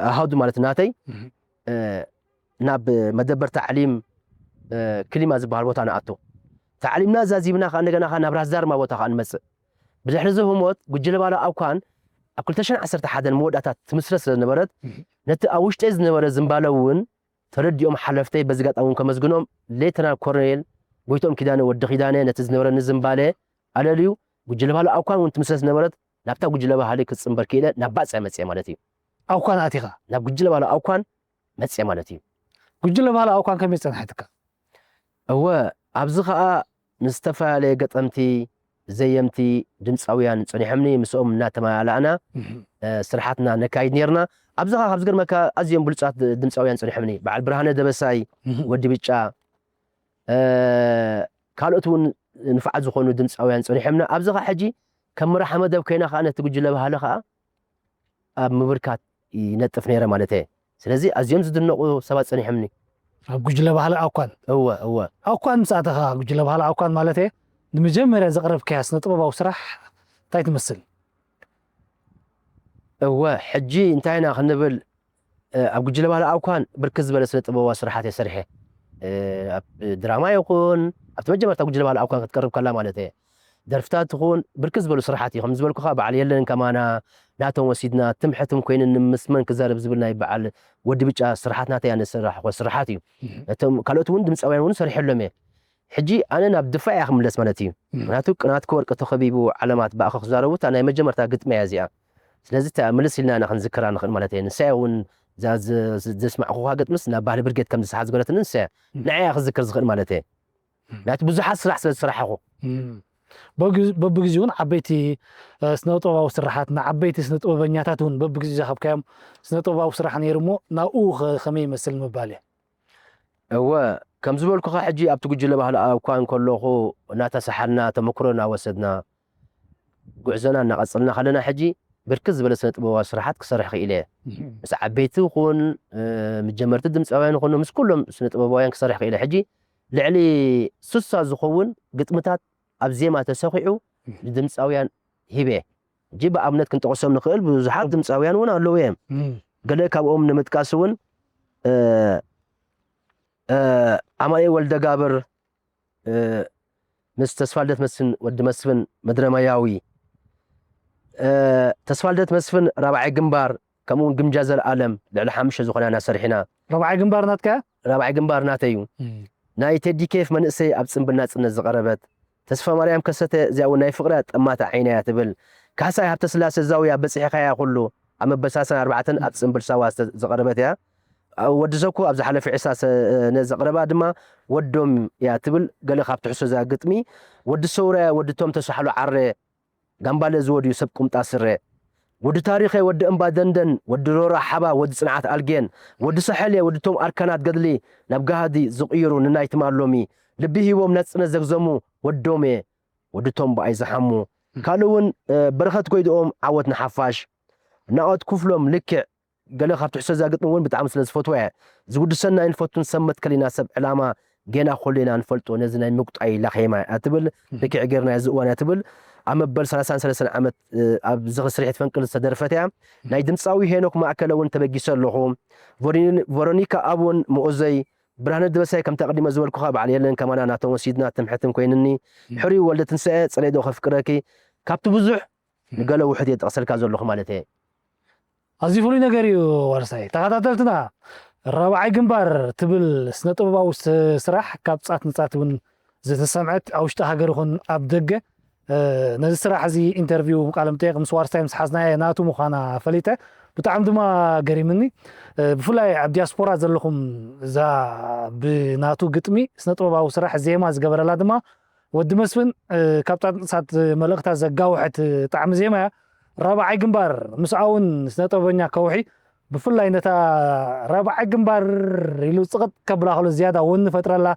ኣሃዱ ማለት ናተይ ናብ መደበር ታዕሊም ክሊማ ዝበሃል ቦታ ንኣቱ። ታዕሊምና ዛዚምና ከዓ እንደገና ከዓ ናብ ራስ ዛርማ ቦታ ከዓ ንመፅእ። ብድሕሪ እዚ ህሞት ጉጅለ ባላ ኣኳን ኣብ ክልተ ሽሕን ዓሰርተ ሓደን መወዳእታ ትምስረት ስለ ዝነበረት ነቲ ኣብ ውሽጠይ ዝነበረ ዝንባለ እውን ተረዲኦም ሓለፍተይ በዚ ኣጋጣሚ እውን ከመስግኖም፣ ሌተናል ኮሎኔል ጎይትኦም ኪዳነ ወዲ ኪዳነ ነቲ ዝነበረኒ ዝንባለ ኣለልዩ፣ ጉጅለ ባህሊ ኣኳን እውን ትምስረት ዝነበረት ናብታ ጉጅለ ባህሊ ክትጽንበር ክኢለ ናብ ባጽዕ መጽየ ማለት እዩ። ኣኳን ኣቲኻ? ናብ ጉጅለ ባህሊ ኣኳን መጽየ ማለት እዩ። ጉጅለ ባህሊ ኣኳን ከመይ ጸንሐትካ? እወ፣ ኣብዚ ኸኣ ምስ ዝተፈላለየ ገጠምቲ፣ ዘየምቲ፣ ድምፃውያን ጸኒሖምኒ፣ ምስኦም እናተመላላእና ስርሓትና ነካይድ ነርና። ኣብዚ ኸዓ ካብ ዝገርመካ ኣዝዮም ብሉጻት ድምፃውያን ጸኒሖምኒ። በዓል ብርሃነ ደበሳይ፣ ወዲ ብጫ፣ ካልኦት እውን ንፉዓት ዝኾኑ ድምፃውያን ጸኒሖምና። ኣብዚ ኸዓ ሕጂ ከም መራሒ መደብ ኮይና ኸዓ ነቲ ጉጅለ ባህሊ ኸዓ ኣብ ምብርካት ይነጥፍ ነይረ ማለት እየ። ስለዚ ኣዝዮም ዝድነቑ ሰባት ጸኒሖምኒ። ኣብ ጉጅለ ባህሊ ኣኳን? እወ፣ እወ። ኣኳን ምስ ኣተኻ፣ ጉጅለ ባህሊ ኣኳን ማለት እየ፣ ንመጀመርያ ዘቕረብካያ ስነ ጥበባዊ ስራሕ እንታይ ትመስል? እወ፣ ሕጂ እንታይ ኢና ክንብል፣ ኣብ ጉጅለ ባህሊ ኣኳን ብርክት ዝበለ ስነ ጥበባዊ ስራሓት እየ ሰሪሐ። ኣብ ድራማ ይኹን ኣብቲ መጀመርታ ጉጅለ ባህሊ ኣኳን ክትቀርብ ከላ ማለት እየ። ደርፍታት ይኹን ብርክት ዝበሉ ስራሓት እዩ። ከም ዝበልኩኻ በዓል የለን ከማና፣ ናቶም ወሲድና፣ ትም ሕትም ኮይንኒ ምስ መን ክዛረብ ዝብል ናይ በዓል ወዲ ብጫ ስራሓት ናተይ ኣነ ዝሰራሕኹ ስራሓት እዩ። እቶም ካልኦት እውን ድምፃውያን እውን ሰሪሐሎም እየ። ሕጂ ኣነ ናብ ድፋዕ እየ ክምለስ ማለት እዩ። ምክንያቱ ቅናት ከወርቂ ተኸቢቡ ዓለማት ብኣኸ ክዛረቡ እታ ናይ መጀመርታ ግጥሚ እያ እዚኣ። ስለዚ እታ ምልስ ኢልና ኢና ክንዝክራ ንኽእል ማለት እየ። ንሳ እውን እዛ ዘ- ዘ- ዘስማዕኹኻ ግጥምስ ናብ ባህሊ ብርጌድ ከም ዝሰሓ ዝገረትኒ ንሳ እያ። ንዓይ እያ ክዝክር ዝኽእል ማለት እየ። ናቲ ብዙሓት ስራሕ ስለ ዝሰራሕኹ። በብግዜኡ እውን ዓበይቲ ስነጥበባዊ ስራሓት ንዓበይቲ ስነጥበበኛታት እውን በብግዜኡ ዝሃብካዮም ስነጥበባዊ ስራሕ ነይሩ እሞ ናብኡ ከ- ከመይ ይመስል ንምባል እየ። እወ፣ ከም ዝበልኩኻ ሕጂ ኣብቲ ጉጅለ ባህሊ እኳ እንከለኹ እናተሳሓልና ተመክሮ እናወሰድና ጉዕዞና እናቐጸልና ከለና ሕጂ ብርክት ዝበለ ስነ ጥበባዊ ስራሓት ክሰርሕ ክኢለ እየ። ምስ ዓበይቲ ይኹን ምስ ጀመርቲ ድምፃውያን ይኹኑ ምስ ኩሎም ስነ ጥበባውያን ክሰርሕ ክኢለ። ሕጂ ልዕሊ ስሳ ዝኸውን ግጥምታት ኣብ ዜማ ተሰኺዑ ንድምፃውያን ሂበ። ሕጂ ብኣብነት ክንጠቕሶም ንኽእል ብዙሓት ድምፃውያን እውን ኣለዉ እዮም። ገለ ካብኦም ንምጥቃስ እውን ኣማኤ ወልደጋብር ምስ ተስፋልደት መስፍን ወዲ መስፍን መድረማያዊ፣ ተስፋልደት መስፍን ራብዓይ ግንባር፣ ከምኡ እውን ግምጃ ዘለኣለም ልዕሊ ሓሙሽተ ዝኾና ኢና ሰሪሕና። ራብዓይ ግንባር ናትካ? ራብዓይ ግንባር ናተይ እዩ። ናይ ቴዲ ኬፍ መንእሰይ ኣብ ጽንብል ናጽነት ዝቐረበት፣ ተስፋ ማርያም ከሰተ እዚኣ እውን ናይ ፍቕሪ ጠማታ ዓይና እያ ትብል። ካሕሳይ ሃብተስላሴ ዛውያ በጺሕካያ ኩሉ ኣብ መበሳሰን ኣርባዕተን ኣብ ጽንብል ሳዋ ዝቐረበት እያ። ወዲ ዘኮ ኣብ ዝሓለፈ ዕስራ ሰነ ዘቕረባ ድማ ወዶም እያ ትብል። ገለ ካብ ትሕሶ እዛ ግጥሚ፣ ወዲ ሰውረ ወዲ ቶም ተሳሕሎ ዓረ ጋምባለ ዝወድዩ ሰብ ቁምጣ ስረ፣ ወዲ ታሪኸ ወዲ እምባ ደንደን፣ ወዲ ሮራ ሓባ፣ ወዲ ጽንዓት ኣልጌን፣ ወዲ ሳሕል እየ ወዲ ቶም ኣርካናት ገድሊ ናብ ጋህዲ ዝቕይሩ ንናይ ትማል ሎሚ ልቢ ሂቦም ናጽነት ዘግዘሙ ወዶም እየ ወዲ ቶም ብኣይ ዝሓሙ። ካልእ እውን በረኸት ጎይድኦም ዓወት ንሓፋሽ፣ ናኦት ክፍሎም ልክዕ ገለ ካብ ትሕሶ እዛ ግጥሚ እውን ብጣዕሚ ስለ ዝፈትዋ እየ ዝውድሰና ኣይንፈቱን ሰብ መትከል ኢና ሰብ ዕላማ ጌና ኩሉ ኢና ንፈልጦ ነዚ ናይ ምቁጣይ ላኼማ እያ ትብል። ልክዕ ጌርና እዚ እዋን እያ ትብል። ኣብ መበል ሰላሳን ሰለስተን ዓመት ኣብ ዝኽሪ ስርሒት ፈንቅል ዝተደርፈት እያ። ናይ ድምፃዊ ሄኖክ ማእከለ እውን ተበጊሰ ኣለኹ። ቨሮኒካ ኣብ እውን መኦዘይ ብርሃነ ድበሳይ ከምቲ ኣቐዲመ ዝበልኩኻ በዓል የለን ከማና ናቶም ወሲድና ትምሕትን ኮይንኒ። ሕሩይ ወልደ ትንሳኤ ጸለይ ዶ ከፍቅረኪ ካብቲ ብዙሕ ንገለ ውሑድ እየ ጠቕሰልካ ዘለኹ ማለት እየ። ኣዝዩ ፍሉይ ነገር እዩ ዋርሳይ። ተኸታተልትና ራብዓይ ግንባር ትብል ስነ ጥበባዊ ስ- ስራሕ ካብ ጻት ንጻት እውን ዝተሰምዐት ኣብ ውሽጢ ሃገር ይኹን ኣብ ደገ እ፣ ነዚ ስራሕ እዚ ኢንተርቪው ቃለ መጠየቅ ምስ ዋርሳይ ምስ ሓዝናየ ናቱ ምዃና ፈሊጠ ብጣዕሚ ድማ ገሪምኒ። እ፣ ብፍላይ ኣብ ዲያስፖራ ዘለኹም እዛ ብናቱ ግጥሚ ስነ ጥበባዊ ስራሕ ዜማ ዝገበረላ ድማ ወዲ መስፍን ካብ ጻት ንጻት መልእኽታ ዘጋውሐት ጣዕሚ ዜማ እያ። ራብዓይ ግንባር ምስኣ እውን ስነ ጥበበኛ ከውሒ ብፍላይ ነታ ራብዓይ ግንባር ኢሉ ጽቕጥ ከብላ ከሎ ዝያዳ ወኒ ፈጥረላ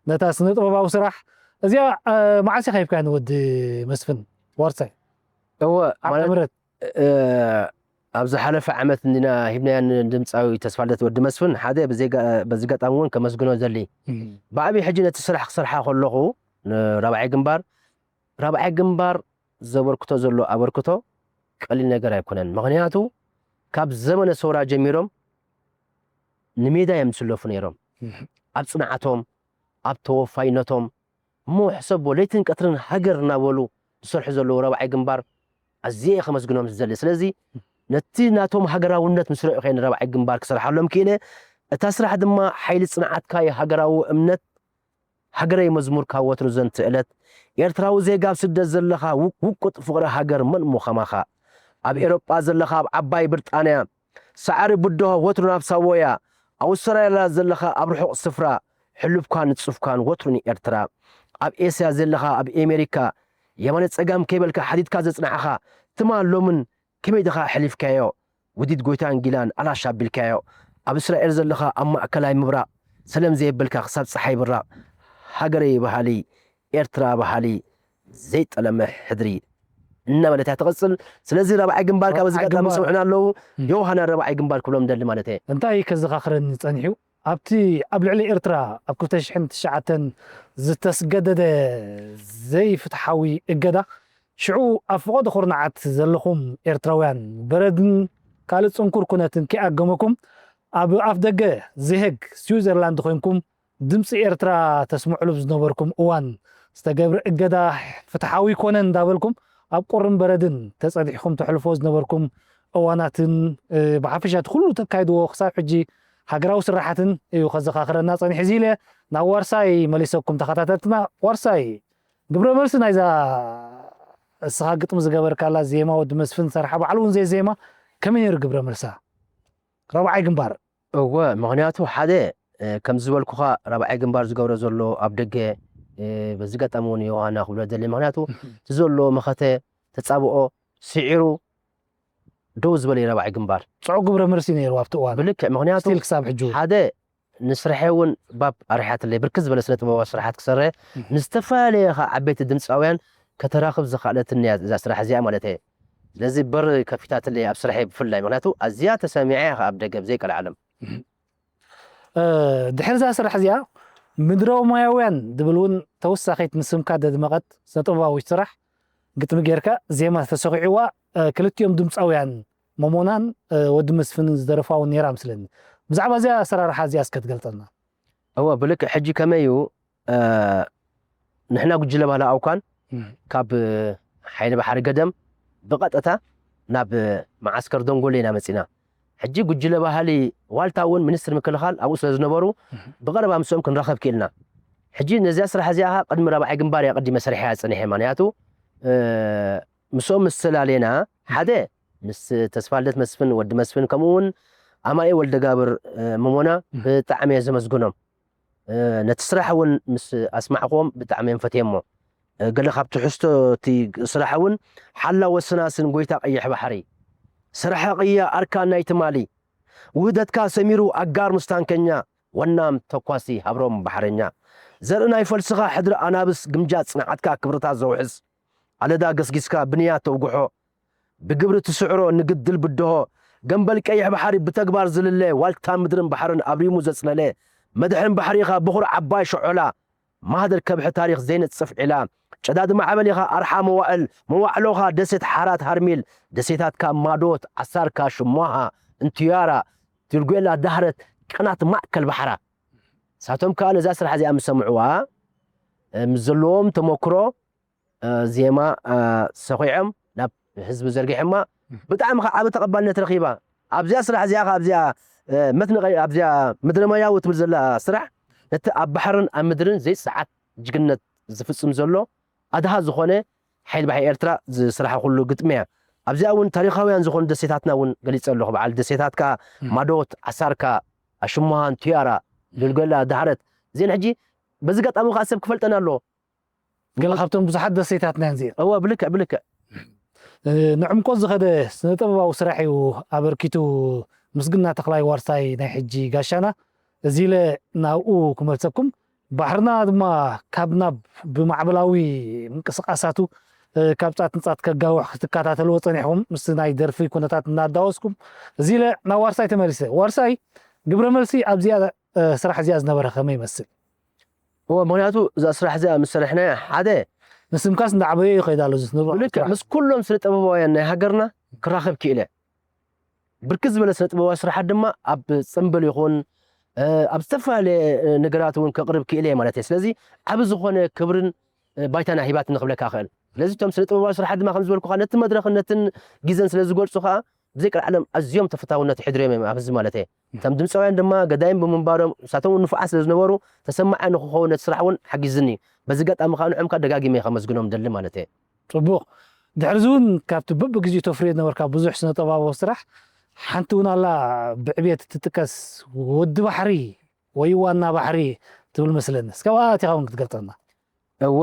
ነታ ስነ ጥበባዊ ስራሕ እዚኣ። መዓስ ኢኻ ሂብካያ ንወዲ መስፍን ዋርሳይ? እወ ዓመተ ምህረት ኣብ ዝሓለፈ ዓመት እንዲና ሂብናያ ንድምፃዊ ተስፋልደት ወዲ መስፍን ሓደ በዚ ኣጋጣሚ እውን ከመስግኖ ዘሊ ብዓብዪ ሕጂ ነቲ ስራሕ ክሰርሓ ከለኹ ንራብዓይ ግንባር ራብዓይ ግንባር ዘበርክቶ ዘሎ ኣበርክቶ ቀሊል ነገር ኣይኮነን። ምኽንያቱ ካብ ዘመነ ሰውራ ጀሚሮም ንሜዳ እዮም ዝስለፉ ነይሮም። ኣብ ፅንዓቶም፣ ኣብ ተወፋይነቶም እሞ ሕሰቦ ለይትን ቀትርን ሃገር እናበሉ ዝሰርሑ ዘለዉ ራብዓይ ግንባር ኣዝየ እየ ከመስግኖም ዝደሊ። ስለዚ ነቲ ናቶም ሃገራውነት ምስ ረእኹ እየ ንራብዓይ ግንባር ክሰርሓሎም ክኢለ። እታ ስራሕ ድማ ሓይሊ ጽንዓትካ እዩ፣ ሃገራዊ እምነት፣ ሃገረይ መዝሙርካ ወትሩ ዘንትእለት፣ ኤርትራዊ ዜጋ ኣብ ስደት ዘለኻ ውቅ-፣ ውቁጥ ፍቕሪ ሃገር መን እሞ ከማኻ። ኣብ ኤሮጳ ዘለኻ ኣብ ዓባይ ብርጣንያ፣ ሳዕሪ ብድሆ ወትሩ ናብ ሳቦያ፣ ኣውስትራልያ ዘለኻ ኣብ ርሑቕ ስፍራ፣ ሕሉፍካን ንጹፍካን ወትሩ ንኤርትራ። ኣብ ኤስያ ዘለኻ ኣብ ኤሜሪካ፣ የማነ ጸጋም ከይበልካ ሓቲትካ ዘጽናዕኻ፣ ትማል ሎምን ከመይ ድኻ ኣሕሊፍካዮ? ውዲት ጎይታን ጊላን ኣላሽ ኣቢልካዮ። ኣብ እስራኤል ዘለኻ ኣብ ማእከላይ ምብራቕ፣ ሰለም ዘየበልካ ክሳብ ጸሓይ ብራቕ፣ ሃገረይ በሃሊ፣ ኤርትራ በሃሊ፣ ዘይጠለመ ሕድሪ እናበለት እያ ትቕጽል። ስለዚ ራብዓይ ግንባር ካብ እዚ ራብዓይ ቀዳሚ ግንባር። ጽውዕና ኣለዉ። እም። ዮሃና ራብዓይ ግንባር ክብሎም ደሊ ማለት እየ። እንታይ ከዘኻኽረኒ ጸኒሑ? ኣብቲ ኣብ ልዕሊ ኤርትራ ኣብ ክልተ ሽሕን ትሽዓተን ዝተስገደደ ዘይፍትሓዊ እገዳ፣ ሽዑ ኣብ ፈቐዶ ኩርናዓት ዘለኹም ኤርትራውያን፣ በረድን ካልእ ጽንኩር ኩነትን ከይኣገመኩም፣ ኣብ ኣፍ ደገ ዘሄግ፣ ስዊዘርላንድ ኮይንኩም ድምጺ ኤርትራ ተስምዕሉ ዝነበርኩም እዋን፣ ዝተገብረ እገዳ ፍትሓዊ ኣይኮነን እንዳበልኩም፣ ኣብ ቁርን በረድን ተጸዲሕኩም ተሕልፎ ዝነበርኩም እዋናትን፣ እ፣ ብሓፈሻ እቲ ኩሉ ተካይድዎ ክሳብ ሕጂ ሃገራዊ ስራሓትን እዩ ከዘኻኽረና ጸኒሑ። እዚ ኢለ ናብ ዋርሳይ መሊሰኩም ተኸታተልትና። ዋርሳይ፣ ግብረ መልሲ ናይዛ እስኻ ግጥሚ ዝገበርካላ ዜማ ወዲ መስፍን ሰርሓ ባዕሉ እውን ዘይ ዜማ ከመይ ነይሩ ግብረ መልሳ? ራብዓይ ግንባር። እወ፣ ምኽንያቱ ሓደ፣ እ፣ ከም ዝበልኩኻ ራብዓይ ግንባር ዝገብሮ ዘሎ ኣብ ደገ፣ እ፣ በዚ ጋጣሚ እውን ዮሃና ክብሎ ደሊ። ምኽንያቱ እህ። እቲ ዘሎ መኸተ፣ ተጻብኦ፣ ስዒሩ ደው ዝበለ እዩ ራብዓይ ግንባር። ጽዑቕ ግብረ መልሲ ነይሩ ኣብቲ እዋን። ብልክዕ፣ ምኽንያቱ ስቲል ክሳብ ሕጂ እውን። ሓደ ንስርሐ እውን ባብ ኣርሕያትለይ ብርክት ዝበለ ስነ ጥበባዊ ስራሓት ክሰርሕ እህ። ንዝተፈላለየ ኸዓ ዓበይቲ ድምፃውያን ከተራኽብ ዝኸኣለትኒ እያ እዛ ስራሕ እዚኣ ማለት እየ። ስለዚ በር ከፊታትለይ ኣብ ስርሐይ ብፍላይ፣ ምኽንያቱ ኣዝያ ተሰሚዐ እያ ኸዓ ኣብ ደገ ብዘይቀልዓለም። እህ። እ፣ ድሕሪ እዛ ስራሕ እዚኣ ምድረ ሞያውያን ዝብል እውን ተወሳኺት ንስምካ ደድመቐት ስነ ጥበባዊት ስራሕ ግጥሚ ጌርካ ዜማ ተሰኺዕዋ፣ እ፣ ክልቲኦም ድምፃውያን መሞናን፣ እ፣ ወዲ መስፍንን ዝደረፋ እውን ነይራ ምስለኒ። ብዛዕባ እዚኣ ኣሰራርሓ እዚኣ እስከ ትገልጸልና። እወ፣ ብልክዕ ሕጂ ከመይ እዩ፣ እ፣ ንሕና ጉጅለ ባህሊ ኣውካን እም። ካብ ሓይሊ ባሕሪ ገደም ብቐጥታ ናብ መዓስከር ደንጎሎ ኢና መጺና። ሕጂ ጉጅለ ባህሊ ዋልታ እውን ሚኒስትሪ ምክልኻል ኣብኡ ስለ ዝነበሩ እም። ብቐረባ ምስኦም ክንራኸብ ክኢልና። ሕጂ ነዚኣ ስራሕ እዚኣ ኸዓ ቅድሚ ራብዓይ ግንባር እያ ቀዲመ ሰሪሐያ ጸኒሐ። ምኽንያቱ፣ እ፣ ምስኦም ምስ ተላለየና ሓደ ምስ ተስፋልደት መስፍን፣ ወዲ መስፍን፣ ከምኡ እውን ኣማኤ ወልደጋብር፣ እ፣ መሞና እም። ብጣዕሚ እየ ዘመስግኖም። እ፣ ነቲ ስራሕ እውን ምስ ኣስማዕክዎም ብጣዕሚ እዮም ፈትየሞ። እ፣ ገለ ካብ ትሕዝቶ እቲ ስራሕ እውን ሓላው ወሰናስን ጎይታ ቀይሕ ባሕሪ፣ ስራሐ ቅያ ኣርካን ናይ ትማሊ፣ ውህደትካ ሰሚሩ ኣጋር ምስ ታንከኛ፣ ወናም ተኳሲ ሃብሮም ባሕረኛ፣ ዘርኢ ናይ ፈልስኻ ሕድሪ ኣናብስ ግምጃ ጽንዓትካ ክብርታት ዘውሕስ፣ ኣለዳ ገስጊስካ ብንያ ተውግሖ፣ ብግብሪ ትስዕሮ ንግድል ብድሆ፣ ገምበል ቀይሕ ባሕሪ ብተግባር ዝልለ፣ ዋልታ ምድርን ባሕርን ኣብሪሙ ዘጽለለ፣ መድሕን ባሕሪ ኢኻ ብኹር ዓባይ ሸዖላ፣ ማህደር ከብሒ ታሪኽ ዘይነጽፍ ዒላ፣ ጨዳዲ ማዕበል ኢኻ ኣርሓ መዋእል፣ መዋዕሎኻ ደሴት ሓራት ሃርሚል፣ ደሴታትካ ማዶት፣ ዓሳርካ ሽሞሃ፣ እንትያራ፣ ቲልጉዌላ ዳህረት፣ ቅናት ማእከል ባሕራ። ንሳቶም ከኣ ነዛ ስራሕ እዚኣ ምስ ሰምዕዋ፣ እ፣ ምስ ዘለዎም ተመክሮ፣ እ፣ ዜማ፣ እ፣ ሰኺዖም ናብ ህዝቢ ዘርጊሖማ። ብጣዕሚ ከኣ ዓቢ ተቐባልነት ረኺባ። ኣብዚኣ ስራሕ እዚኣ ከኣ ኣብዚኣ፣ እ፣ መትንቐ-፣ ኣብዚኣ ምድረ ማያዊ ትብል ዘላ ስራሕ ነቲ ኣብ ባሕርን ኣብ ምድርን ዘይጸዓት ጅግነት ዝፍጽም ዘሎ ኣድሃ ዝኾነ ሓይሊ ባሕሪ ኤርትራ ዝስራሓ ኩሉ ግጥሚ እያ። ኣብዚኣ እውን ታሪኻውያን ዝኾኑ ደሴታትና እውን ገሊጸ ኣለኹ። በዓል ደሴታትካ፣ እም። ማዶት፣ ዓሳርካ፣ ኣሽሞሃን፣ ቱያራ፣ ዱልገላ፣ ዳሕረት። እዚአን ሕጂ በዚ ጋጣሚ ከኣ ሰብ ክፈልጠን ኣለዎ። ገለ ካብቶም ብዙሓት ደሴታትና እየን እዚአን። እወ፣ ብልክዕ፣ ብልክዕ። እ፣ ንዕምቆ ዝኸደ ስነ ጥበባዊ ስራሕ እዩ ኣበርኪቱ ምስግና ተኽላይ ዋርሳይ ናይ ሕጂ ጋሻና። እዚ ኢለ ናብኡ ክመልሰኩም። ባሕርና ድማ ካብ ናብ ብማዕበላዊ ምንቅስቓሳቱ፣ እ፣ ካብ ጻት ንጻት ከጋውሕ ክትከታተልዎ ጸኒሕኩም፣ ምስቲ ናይ ደርፊ ኩነታት እናዳወስኩም። እዚ ኢለ ናብ ዋርሳይ ተመሊሰ። ዋርሳይ፣ ግብረ መልሲ ኣብዚኣ፣ እ፣ ስራሕ እዚኣ ዝነበረ ከመይ ይመስል? እወ፣ ምኽንያቱ እዛ ስራሕ እዚኣ ምስ ሰሪሕናያ፣ ሓደ ንስምካስ እንዳዓበየ ይኸይድ ኣሎ፣ እዚ ንብሎ ብልክዕ ስራሕ። ምስ ኩሎም ስነ ጥበባውያን ናይ ሃገርና ክራኸብ ክኢለ። ብርክት ዝበለ ስነ ጥበባዊ ስራሓት ድማ ኣብ ጽምብል ይኹን፣ እ፣ ኣብ ዝተፈላለየ፣ እ፣ ነገራት እውን ከቕርብ ክኢለ እየ ማለት እየ። ስለዚ ዓቢ ዝኾነ ክብርን፣ እ፣ ባይታና ሂባትኒ ክብለካ እኽእል። ስለዚ እቶም ስነ ጥበባዊ ስራሓት ድማ ከም ዝበልኩኻ ነቲ መድረኽን ነትን ግዜን ስለ ዝገልጹ ኸኣ ብዘይ ቀልዓለም ኣዝዮም ተፈታውነት ኣሕዲሮም እዮም ኣብ ህዝቢ ማለት እየ። እቶም ድምፃውያን ድማ ገዳይም ብምንባሮም ንሳቶም እውን ንፉዓት ስለ ዝነበሩ ተሰማዒ ንክኸውን ነቲ ስራሕ እውን ሓጊዝኒ። በዚ ኣጋጣሚ ከዓ ንዕኦም ከዓ ደጋጊመ ከመስግኖም ደሊ ማለት እየ። ጽቡቕ። ድሕርዚ እውን ካብቲ በብግዜኡ ተፍርዮ ዝነበርካ ብዙሕ ስነ ጥበባዊ ስራሕ ሓንቲ እውን ኣላ ብዕብየት እትጥቀስ ወዲ ባሕሪ ወይ ዋና ባሕሪ ትብል መስለኒ። እስከ ኣብኣ ኣቲኻ እውን ክትገልጸልና። እወ፣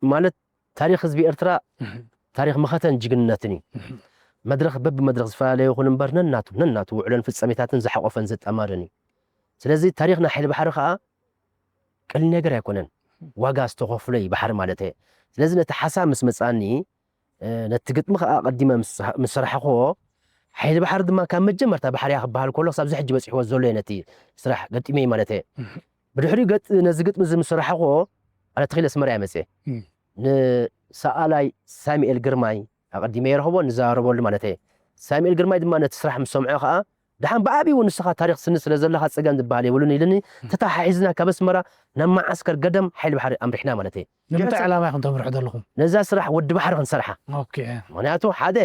ማለት ታሪኽ ህዝቢ ኤርትራ ታሪኽ መኸተን ጅግንነትን እዩ። መድረኽ በብመድረኽ ዝፈላለየ ይኹን እምበር ነናቱ ነናቱ ውዕሎን ፍጻሜታትን ዝሓቆፈን ዘጣማርን እዩ። ስለዚ ታሪኽ ናይ ሓይሊ ባሕሪ ከዓ ቀሊል ነገር ኣይኮነን። ዋጋ ዝተኸፍሎ እዩ ባሕሪ ማለት እየ። ስለዚ ነቲ ሓሳብ ምስ መጻኒ ነቲ ግጥሚ ከዓ ቀዲመ ምስ ሰራሕኽዎ ሓይሊ ባሕሪ ድማ ካብ መጀመርታ ባሕርያ ክበሃል ከሎ ክሳብ እዚ ሕጂ በፂሕዎ ዘሎ እየ ነቲ ስራሕ ገጢመ ማለት እየ። ብድሕሪኡ ነዚ ግጥሚ እዚ ምስ ሰራሕኽዎ ኣነ ተኺለ ኣስመራ እየ መፅየ። ንሰኣላይ ሳሚኤል ግርማይ ኣቐዲመ የረኽቦ ንዘራረበሉ ማለት እየ። ሳሚኤል ግርማይ ድማ ነቲ ስራሕ ምስ ሰምዖ ከዓ ደሓን ብዓብዩ ንስኻ ታሪኽ ስኒ ስለ ዘለኻ ፀገም ዝበሃል የብሉን ኢልኒ። ተተሓሒዝና ካብ ኣስመራ ናብ መዓስከር ገደም ሓይሊ ባሕሪ ኣምሪሕና ማለት እየ። ንምንታይ ዕላማ ኢኹም ተምርሑ ዘለኹም? ነዛ ስራሕ ወዲ ባሕሪ ክንሰርሓ። ምክንያቱ ሓደ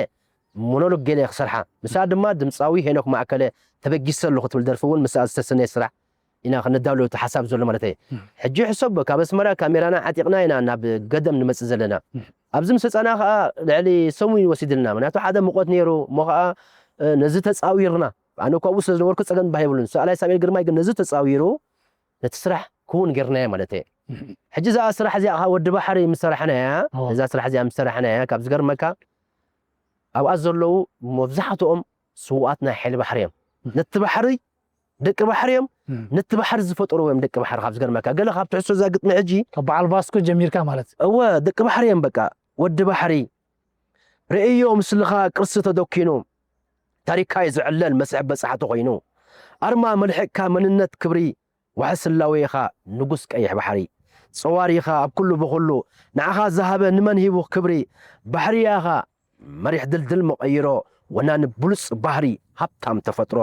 ሞኖሎግ ገለ ክሰርሓ፣ ምስኣ ድማ ድምፃዊ ሄኖክ ማእከለ ተበጊሰ ኣለኹ ትብል ደርፊ እውን ምስኣ ዝተሰነየ ስራሕ ኢና ክነዳሉ እቲ ሓሳብ ዘሎ ማለት እየ። ሕጂ ሕሰቦ ካብ ኣስመራ ካሜራና ዓጢቕና ኢና ናብ ገደም ንመፅእ ዘለና። ኣብዚ ምስ ህፃና ከዓ ልዕሊ ሰሙን እዩ ወሲድልና። ምክንያቱ ሓደ ሙቐት ነይሩ እሞ ከዓ ነዚ ተፃዊርና ኣነ ካብኡ ስለ ዝነበርኩ ፀገም ባህ የብሉን። ሰኣላይ ሳሙኤል ግርማይ ግን ነዚ ተፃዊሩ ነቲ ስራሕ ክውን ጌርናዮ ማለት እየ። ሕጂ እዛ ስራሕ እዚኣ ከዓ ወዲ ባሕሪ ምስ ሰራሕናያ እዛ ስራሕ እዚኣ ምስ ሰራሕናያ ካብ ዝገርመካ ኣብኣ ዘለዉ መብዛሕትኦም ስውኣት ናይ ሓይሊ ባሕሪ እዮም። ነቲ ባሕሪ ደቂ ባሕሪ እዮም። ነቲ ባሕሪ ዝፈጠርዎ እዮም ደቂ ባሕሪ። ካብ ዝገርመካ ገለ ካብ ትሕዝቶ እዛ ግጥሚ ሕጂ ካብ በዓል ቫስኮ ጀሚርካ ማለት እወ ደቂ ባሕሪ እዮም። በቃ ወዲ ባሕሪ ርእዮ ምስልኻ ቅርሲ ተደኪኑ ታሪካይ ዝዕለል መስሕብ በጻሕቲ ኮይኑ ኣርማ መልሕቕካ መንነት ክብሪ ዋሕስ ህላዌ ኢኻ ንጉስ ቀይሕ ባሕሪ ጸዋር ኢኻ ኣብ ኩሉ ብኹሉ ንዓኻ ዝሃበ ንመን ሂቡ ክብሪ ባሕሪ ኢኻ መሪሕ ድልድል መቐይሮ ወናኒ ብሉጽ ባህሪ ሃብታም ተፈጥሮ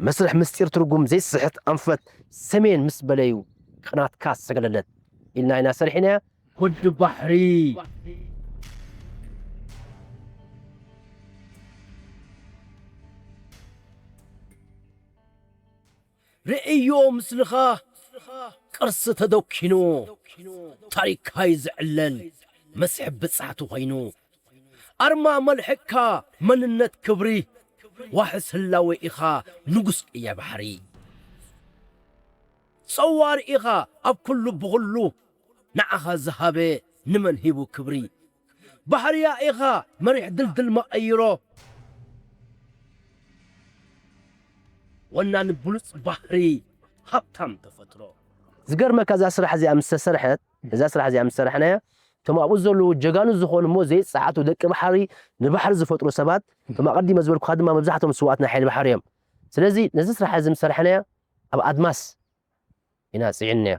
መስርሕ ምስጢር ትርጉም ዘይስሕት ኣንፈት ሰሜን ምስ በለዩ ቅናትካ ሰገለለት ኢልና ኢና ሰሪሕናያ። ወዲ ባሕሪ ርእዮ ምስልኻ ቅርሲ ተደኪኑ ታሪካይ ዝዕለል መስሕብ ብጻሕቲ ኮይኑ ኣርማ መልሕቅካ መንነት ክብሪ ዋሕስ ህላወ ኢኻ ንጉስ እያ ባሕሪ ጸዋር ኢኻ ኣብ ኩሉ ብኹሉ ንዓኻ ዝሃበ ንመን ሂቡ ክብሪ ባሕርያ ኢኻ መሪሕ ድልድል መቐይሮ ወናኒ ብሉፅ ባህሪ ሃብታም ተፈጥሮ። ዝገርመካ እዛ ስራሕ እዚኣ ምስ ተሰርሐት እዛ ስራሕ እዚኣ ምስ ሰራሕናያ እቶም ኣብኡ ዘለዉ ጀጋኑ ዝኾኑ እሞ ዘይፀዓቱ ደቂ ባሕሪ ንባሕሪ ዝፈጥሩ ሰባት እቶም ኣቐዲመ ዝበልኩኻ ድማ መብዛሕትኦም ስውኣት ናይ ሓይሊ ባሕሪ እዮም። ስለዚ ነዚ ስራሕ እዚ ምስ ሰራሕናያ ኣብ ኣድማስ ኢና ፅዒንናዮ።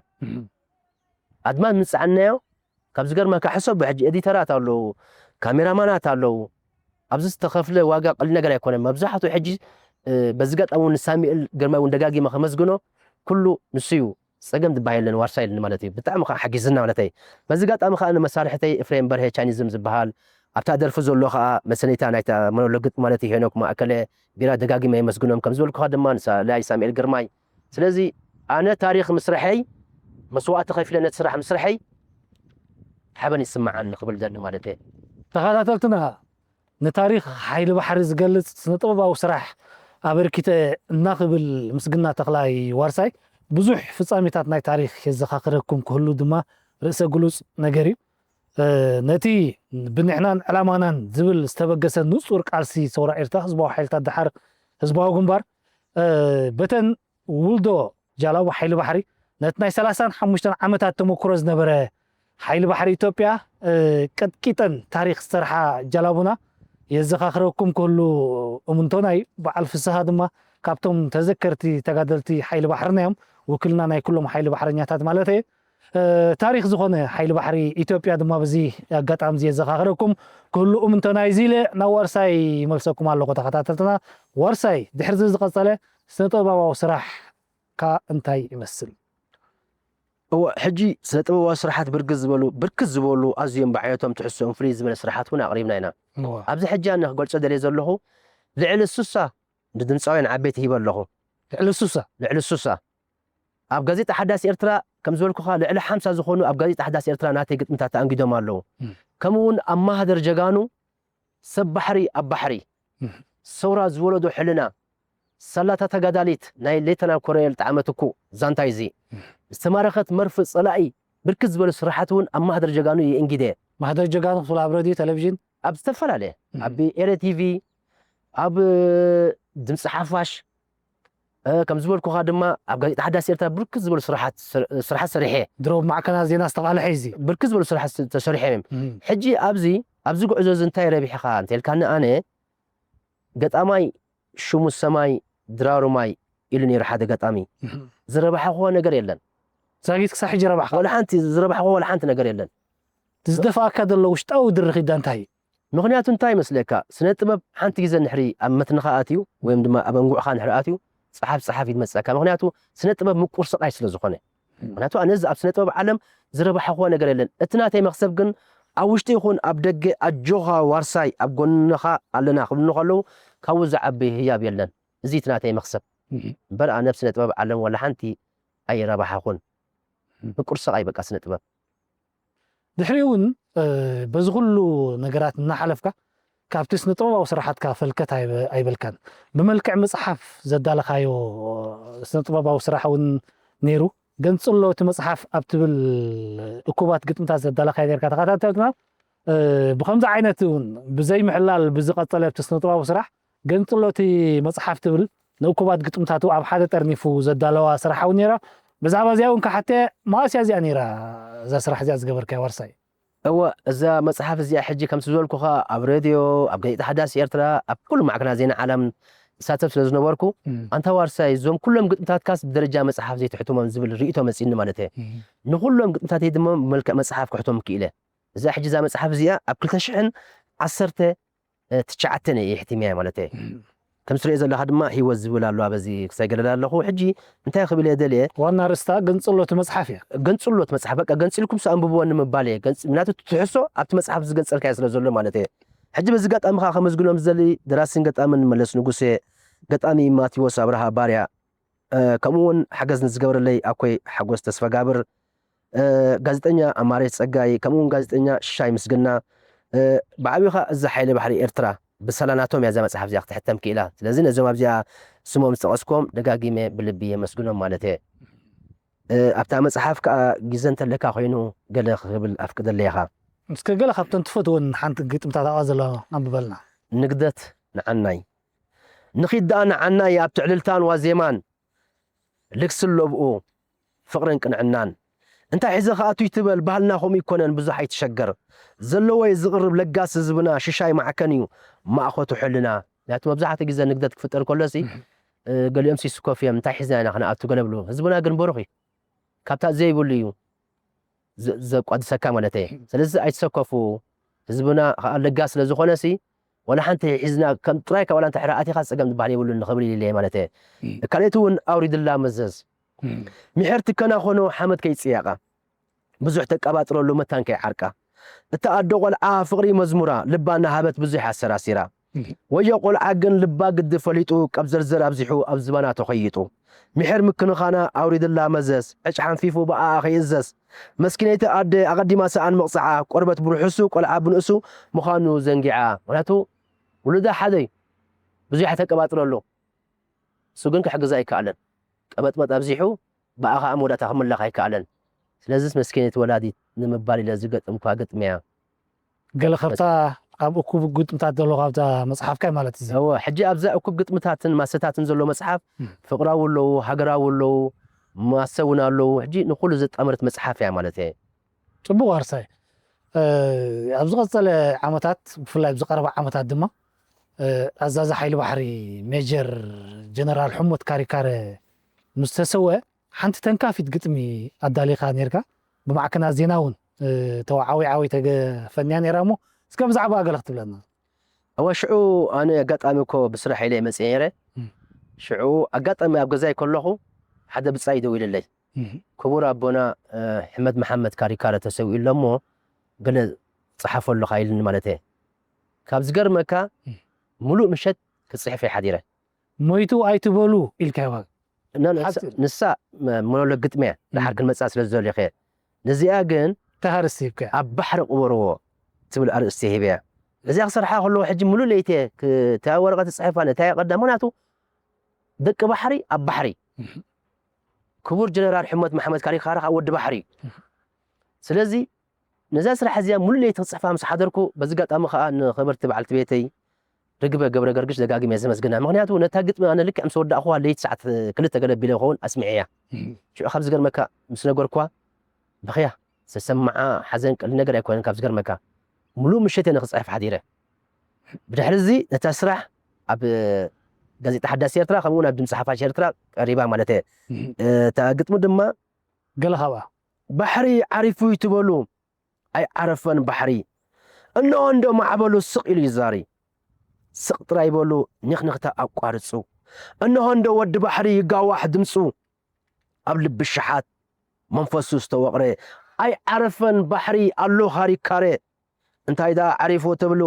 ኣድማስ ምስ ፀዓንናዮ ካብ ዝገርመካ ሕሰቦ ሕጂ ኤዲተራት ኣለዉ፣ ካሜራማናት ኣለዉ። ኣብዚ ዝተኸፍለ ዋጋ ቀሊል ነገር ኣይኮነን። መብዛሕትኡ ሕጂ በዚ ጋጣሚ እውን ንሳሚኤል ግርማይ እውን ደጋጊመ ከመስግኖ ኩሉ ንሱ እዩ። ፀገም ዝበሃል የለን ዋርሳይ ኢሉኒ ማለት እዩ። ብጣዕሚ ከዓ ሓጊዝና ማለት እዩ። በዚ ጋጣሚ ከዓ ንመሳርሕተይ ኤፍሬም በርሀ ቻይኒዝም ዝበሃል ኣብታ ደርፊ ዘሎ ከዓ መሰነይታ ናይታ ሞኖሎግ ማለት እዩ ሄኖክ ማእከለ ቢራ ደጋጊመ የመስግኖም። ከም ዝበልኩኻ ድማ ንሳ ላይ ሳሙኤል ግርማይ ስለዚ ኣነ ታሪኽ ምስርሐይ መስዋእቲ ከፊለ ነቲ ስራሕ ምስርሐይ ሓበን ይስምዓኒ ክብል ደሊ ማለት እየ። ተኸታተልትና ንታሪኽ ሓይሊ ባሕሪ ዝገልጽ ስነ ጥበባዊ ስራሕ ኣበርኪተ እናኽብል ምስግና ተኽላይ ዋርሳይ ብዙሕ ፍጻሜታት ናይ ታሪኽ የዘኻኽረኩም ክህሉ ድማ ርእሰ ግሉጽ ነገር እዩ። ነቲ ብንሕናን ዕላማናን ዝብል ዝተበገሰ ንጹር ቃልሲ ሰውራ ኤርትራ ህዝባዊ ሓይልታት ደሓር ህዝባዊ ግንባር በተን ውልዶ ጃላቡ ሓይሊ ባሕሪ ነቲ ናይ ሰላሳን ሓሙሽተን ዓመታት ተመክሮ ዝነበረ ሓይሊ ባሕሪ ኢትዮጵያ ቀጥቂጠን ታሪኽ ዝሰርሓ ጃላቡና የዘኻኽረኩም ክህሉ እምንቶና እዩ። በዓል ፍስሃ ድማ ካብቶም ተዘከርቲ ተጋደልቲ ሓይሊ ባሕርና እዮም። ውክልና ናይ ኩሎም ሓይሊ ባሕረኛታት ማለት እየ። ታሪኽ ዝኾነ ሓይሊ ባሕሪ ኢትዮጵያ ድማ በዚ ኣጋጣሚ እዚ የዘኻኽረኩም ክህሉ እምንቶና እዩ። እዚ ኢለ ናብ ዋርሳይ ይመልሰኩም ኣለኹ ተኸታተልትና። ዋርሳይ ድሕሪ እዚ ዝቐጸለ ስነ ጥበባዊ ስራሕካ እንታይ ይመስል? እወ ሕጂ ስነ ጥበባዊ ስራሓት ብርክት ዝበሉ ብርክት ዝበሉ ኣዝዮም ብዓይነቶም ትሕዝትኦም ፍልይ ዝበለ ስራሓት እውን ኣቕሪብና ኢና። ኣብዚ ሕጂ ኣነ ክገልጾ ደልየ ዘለኹ ልዕሊ ስሳ ንድምፃውያን ዓበይቲ ሂበ ኣለኹ። ልዕሊ ሱሳ ልዕሊ ሱሳ ኣብ ጋዜጣ ሓዳስ ኤርትራ ከም ዝበልኩኻ ልዕሊ ሓምሳ ዝኾኑ ኣብ ጋዜጣ ሓዳስ ኤርትራ ናተይ ግጥምታት ተኣንጊዶም ኣለዉ። እም። ከምኡ እውን ኣብ ማህደር ጀጋኑ ሰብ ባሕሪ ኣብ ባሕሪ እም። ሰውራ ዝወለዶ ሕልና ሳላታ ተጋዳሊት ናይ ሌተናል ኮሎኔል ጣዕመ ትኩእ ዛንታ እዚ እም። ዝተማረኸት መርፍ ጸላኢ ብርክት ዝበሉ ስራሓት እውን ኣብ ማህደር ጀጋኑ የእንጊደ። ማህደር ጀጋኑ ክፍል ኣብ ሬድዮ ቴሌቪዥን ኣብ ዝተፈላለየ እም። ኣብ ኤረ ቲቪ ኣብ ድምፂ ሓፋሽ እ፣ ከም ዝበልኩኻ ድማ ኣብ ጋዜጣ ሓዳስ ኤርትራ ብርክት ዝበሉ ስራሓት ስር- ስራሓት ሰሪሐ ድሮ ማዕከናት ዜና ዝተቓልሐ እዩ እዚ ብርክት ዝበሉ ስራሓት ስ- ተሰሪሖም እዮም። እም። ሕጂ ኣብዚ ኣብዚ ጉዕዞ እዚ እንታይ ረቢሕኻ እንተልካኒ ኣነ ገጣማይ ሽሙ ሰማይ ድራሩ ማይ ኢሉ ነይሩ ሓደ ገጣሚ እም። ዝረባሕኽዎ ነገር የለን ዛጊት ክሳብ ሕጂ ረባሕካ ወላ ሓንቲ ዝረባሕኽዎ ወላ ሓንቲ ነገር የለን። ዝደፍኣካ ዘሎ ውሽጣዊ ድርኺት እንታይ እዩ ምኽንያቱ እንታይ ይመስለካ ስነ ጥበብ ሓንቲ ግዜ ንሕሪ ኣብ መትንኻ ኣትዩ ወይም ድማ ኣብ ኣንጉዕኻ ንሕሪ ኣትዩ ፀሓፍ ፀሓፍ ይመፀካ ምኽንያቱ ስነ ጥበብ ምቁር ስቓይ ስለ ዝኾነ ምኽንያቱ ኣነ እዚ ኣብ ስነ ጥበብ ዓለም ዝረባሕኽዎ ነገር የለን እቲ ናተይ መኽሰብ ግን ኣብ ውሽጢ ይኹን ኣብ ደገ ኣጆኻ ዋርሳይ ኣብ ጎንኻ ኣለና ክብልኒ ከለዉ ካብኡ ዝዓቢ ህያብ የለን እዚ እቲ ናተይ መኽሰብ እምበር ኣነ ኣብ ስነ ጥበብ ዓለም ወላ ሓንቲ ኣይረባሓኹን ምቁር ስቓይ በቃ ስነ ጥበብ ድሕሪኡ እውን በዚ ኩሉ ነገራት እናሓለፍካ ካብቲ ስነ ጥበባዊ ስራሓትካ ፈልከት ኣይበልካን ብመልክዕ መፅሓፍ ዘዳለኻዮ ስነ ጥበባዊ ስራሕ እውን ነይሩ ገንፅሎ እቲ መፅሓፍ ኣብ ትብል እኩባት ግጥምታት ዘዳለኻዮ ነርካ ተኸታተልትና ብከምዚ ዓይነት እውን ብዘይ ምሕላል ብዝቐፀለ ኣብቲ ስነ ጥበባዊ ስራሕ ገንፅሎ እቲ መፅሓፍ ትብል ንእኩባት ግጥምታቱ ኣብ ሓደ ጠርኒፉ ዘዳለዋ ስራሕ እውን ነይራ ብዛዕባ እዚኣ እውን ካሓተ መኣስያ እዚኣ ነይራ እዛ ስራሕ እዚኣ ዝገበርካያ ዋርሳይ እወ እዛ መፅሓፍ እዚኣ ሕጂ ከምቲ ዝበልኩኻ ኣብ ሬድዮ ኣብ ጋዜጣ ሓዳስ ኤርትራ ኣብ ኩሉ ማዕከናት ዜና ዓለም እሳተፍ ስለ ዝነበርኩ ኣንታ ዋርሳይ እዞም ኩሎም ግጥምታትካስ ብደረጃ መፅሓፍ ዘይትሕትሞም ዝብል ርእቶ መፂኒ ማለት እየ ንኩሎም ግጥምታተይ ድማ ብመልክዕ መፅሓፍ ክሕቶም ክኢለ እዛ ሕጂ እዛ መፅሓፍ እዚኣ ኣብ ክልተ ሽሕን ዓሰርተ ትሽዓተን እየ ሕቲመያ ማለት እየ ከም ትሪኦ ዘለኻ ድማ ህይወት ዝብል ኣሎ ኣብዚ ክሳይ ገለላ ኣለኹ ሕጂ እንታይ ክብል እየ ደልየ ዋና ርስታ ገንፅሎ እቲ መፅሓፍ እያ ገንፅሎ እቲ መፅሓፍ በቃ ገንፂልኩም ሰ ኣንብብዎ ንምባል እየ ምክንያቱ ትሕሶ ኣብቲ መፅሓፍ ዝገንፀልካዮ ስለ ዘሎ ማለት እየ ሕጂ በዚ ጋጣሚ ከዓ ከመስግኖም ዝደሊ ደራስን ገጣምን መለስ ንጉሴ ገጣሚ ማቴዎስ ኣብርሃ ባርያ ከምኡ እውን ሓገዝ ንዝገበረለይ ኣኮይ ሓጎስ ተስፋጋብር ጋዜጠኛ ኣማሬት ጸጋይ ከምኡ እውን ጋዜጠኛ ሽሻይ ምስግና ብዓቢኻ እዚ ሓይሊ ባሕሪ ኤርትራ ብሰላናቶም እያ እዛ መጽሓፍ እዚኣ ክትሕተም ክኢላ ስለዚ ነዞም ኣብዚኣ ስሞም ዝጠቐስኮም ደጋጊመ ብልቢ የመስግኖም ማለት እየ ኣብታ መጽሓፍ ከዓ ግዘ እንተለካ ኮይኑ ገለ ክብል ኣፍቅደለይ ኢኻ እስከ ገለ ካብተን ትፈትወን ሓንቲ ግጥምታት ኣብኣ ዘሎ ኣንብበልና ንግደት ንዓናይ ንኺድ ደኣ ንዓናይ ኣብ ትዕልልታን ዋዜማን ልግሲ ኣለብኡ ፍቕርን ቅንዕናን እንታይ ሒዘ ክኣቱ ይትበል ባህልና ከምኡ ይኮነን ብዙሕ ኣይትሸገር ዘለዎይ ዝቕርብ ለጋስ ህዝብና ሽሻይ ማዕከን እዩ ማእኸቱ ሕልና ምክንያቱ መብዛሕትኡ ግዜ ንግደት ክፍጠር ከሎሲ ገሊኦም ሲስኮፍ እዮም እንታይ ሒዝና ኢና ክንኣቱ ገለ ብሉ ህዝብና ግን በሩኽ እዩ ካብታ ዘይብሉ እዩ ዘቋድሰካ ማለት እየ ስለዚ ኣይትሰከፉ ህዝብና ከዓ ለጋስ ስለ ዝኾነሲ ዋላ ሓንቲ ሒዝና ከም ጥራይ ካብ ዋላ እንተ ሕራ ኣቲኻ ፀገም ዝበሃል የብሉን ንኽብል ኢለ ማለት እየ ካልኦት እውን ኣውሪድላ መዘዝ ምሕር ትከናኾኖ ሓመድ ከይፅያቃ ብዙሕ ተቀባጥረሉ መታን ከይዓርቃ እታ ኣዶ ቆልዓ ፍቕሪ መዝሙራ ልባ እናሃበት ብዙሕ ኣሰራሲራ ወዮ ቆልዓ ግን ልባ ግዲ ፈሊጡ ቀብዘርዘር ኣብዚሑ ኣብ ዝባና ተኸይጡ ምሕር ምክንኻና ኣውሪድላ መዘዝ ዕጭ ሓንፊፉ ብኣኣ ከይእዘዝ መስኪነይቲ ኣደ ኣቐዲማ ሰኣን መቕፅዓ ቆርበት ብርሑሱ ቆልዓ ብንእሱ ምዃኑ ዘንጊዓ ምክንያቱ ውሉዳ ሓደ እዩ ብዙሕ ተቀባጥረሉ እሱ ግን ክሕግዛ ኣይከኣለን ቀበጥበጥ ኣብዚሑ ብኣኻ ኣብ መወዳእታ ክምለኽ ኣይከኣለን ስለዚስ መስኪነይቲ ወላዲት ንምባል ኢለ ዝገጥምኳ ግጥሚ እያ ገለ ካብታ ኣብ እኩብ ግጥምታት ዘሎ ካብታ መፅሓፍካ ማለት እዚ እወ ሕጂ ኣብዛ እኩብ ግጥምታትን ማሰታትን ዘሎ መፅሓፍ ፍቕራዊ ኣለዉ ሃገራዊ ኣለዉ ማሰ እውን ኣለዉ ሕጂ ንኩሉ ዘጣመረት መፅሓፍ እያ ማለት እየ ፅቡቅ ዋርሳይ ኣብ ዝቐፀለ ዓመታት ብፍላይ ኣብ ዝቀረበ ዓመታት ድማ ኣዛዚ ሓይሊ ባሕሪ ሜጀር ጀነራል ሕሞት ካሪካረ ምስ ተሰወ ሓንቲ ተንካፊት ግጥሚ ኣዳሊኻ ነርካ ብማዕከናት ዜና እውን ተወዓዊዓዊ ተገፈንያ ነራ እሞ እስከ ብዛዕባ ገለ ክትብለና እወ ሽዑ ኣነ ኣጋጣሚ እኮ ብስራሕ ኢለ መፅአ ነረ ሽዑ ኣጋጣሚ ኣብ ገዛይ ከለኹ ሓደ ብፃይ ደው ኢለለይ ክቡር ኣቦና ሕመድ መሓመድ ካሪካረ ተሰዊኡ ኣሎ እሞ ገለ ፀሓፈሉ ኢልኒ ማለት እየ ካብ ዝገርመካ ሙሉእ ምሸት ክፅሕፍ እየ ሓዲረ ሞይቱ ኣይትበሉ ኢልካ ይባል እና ንሳ- ሓፂር። ንሳ መ- ሞኖሎግ ግጥሚ እያ። ድሓር ክንመፅኣ ስለ ዝደልዩ ከ ነዚኣ ግን ተሃርስ ሂብካ። ኣብ ባሕሪ ቅበርዎ ትብል ኣርእስቲ ሂበያ። እዚኣ ክሰርሓ ከለዎ ሕጂ ሙሉእ ለይቲ እየ ክ- እታ ወረቐት እፅሕፋ ነታ እየ ቀዳ። ምክንያቱ ደቂ ባሕሪ ኣብ ባሕሪ። ክቡር ጀነራል ሕሞት መሓመድ ካሪካራ ከዓ ወዲ ባሕሪ እዩ። ስለዚ ነዛ ስራሕ እዚኣ ሙሉእ ለይቲ ክፅሕፋ ምስ ሓደርኩ፣ በዚ ኣጋጣሚ ከዓ ንኽብርቲ በዓልቲ ቤተይ ርግበ ገብረ ገርግሽ ደጋጊመ እየ ዘመስግና። ምክንያቱ ነታ ግጥሚ ኣነ ልክዕ ምስ ወዳእኹዋ ለይቲ ሰዓት ክልተ ገለ ቢለ ይኸውን ኣስሚዐያ። ሽዑ ካብ ዝገርመካ ምስ ነገርኩዋ ብኽያ ዝተሰማዓ ሓዘን ቀሊል ነገር ኣይኮነን። ካብ ዝገርመካ ሙሉእ ምሸት እየ ንክፅሕፍ ሓዲረ። ብድሕሪ እዚ ነታ ስራሕ ኣብ ጋዜጣ ሓዳስ ኤርትራ ከምኡ እውን ኣብ ድምፂ ሓፋሽ ኤርትራ ቀሪባ ማለት እየ። እታ ግጥሚ ድማ ገለ ካብኣ ባሕሪ ዓሪፉ እዩ ትበሉ ኣይዓረፈን ባሕሪ። እንሆ እንዶ ማዕበሉ ስቕ ኢሉ ይዛሪ። ስቕ ጥራይ በሉ ኒኽኒኽታ ኣቋርጹ። እንሆ እንዶ ወዲ ባሕሪ ይጋዋሕ ድምጹ። ኣብ ልቢ ሸሓት መንፈሱ ዝተወቕረ ኣይዓረፈን ባሕሪ ኣሎ ካሪካረ። እንታይ ደኣ ዓሪፉ ትብሉ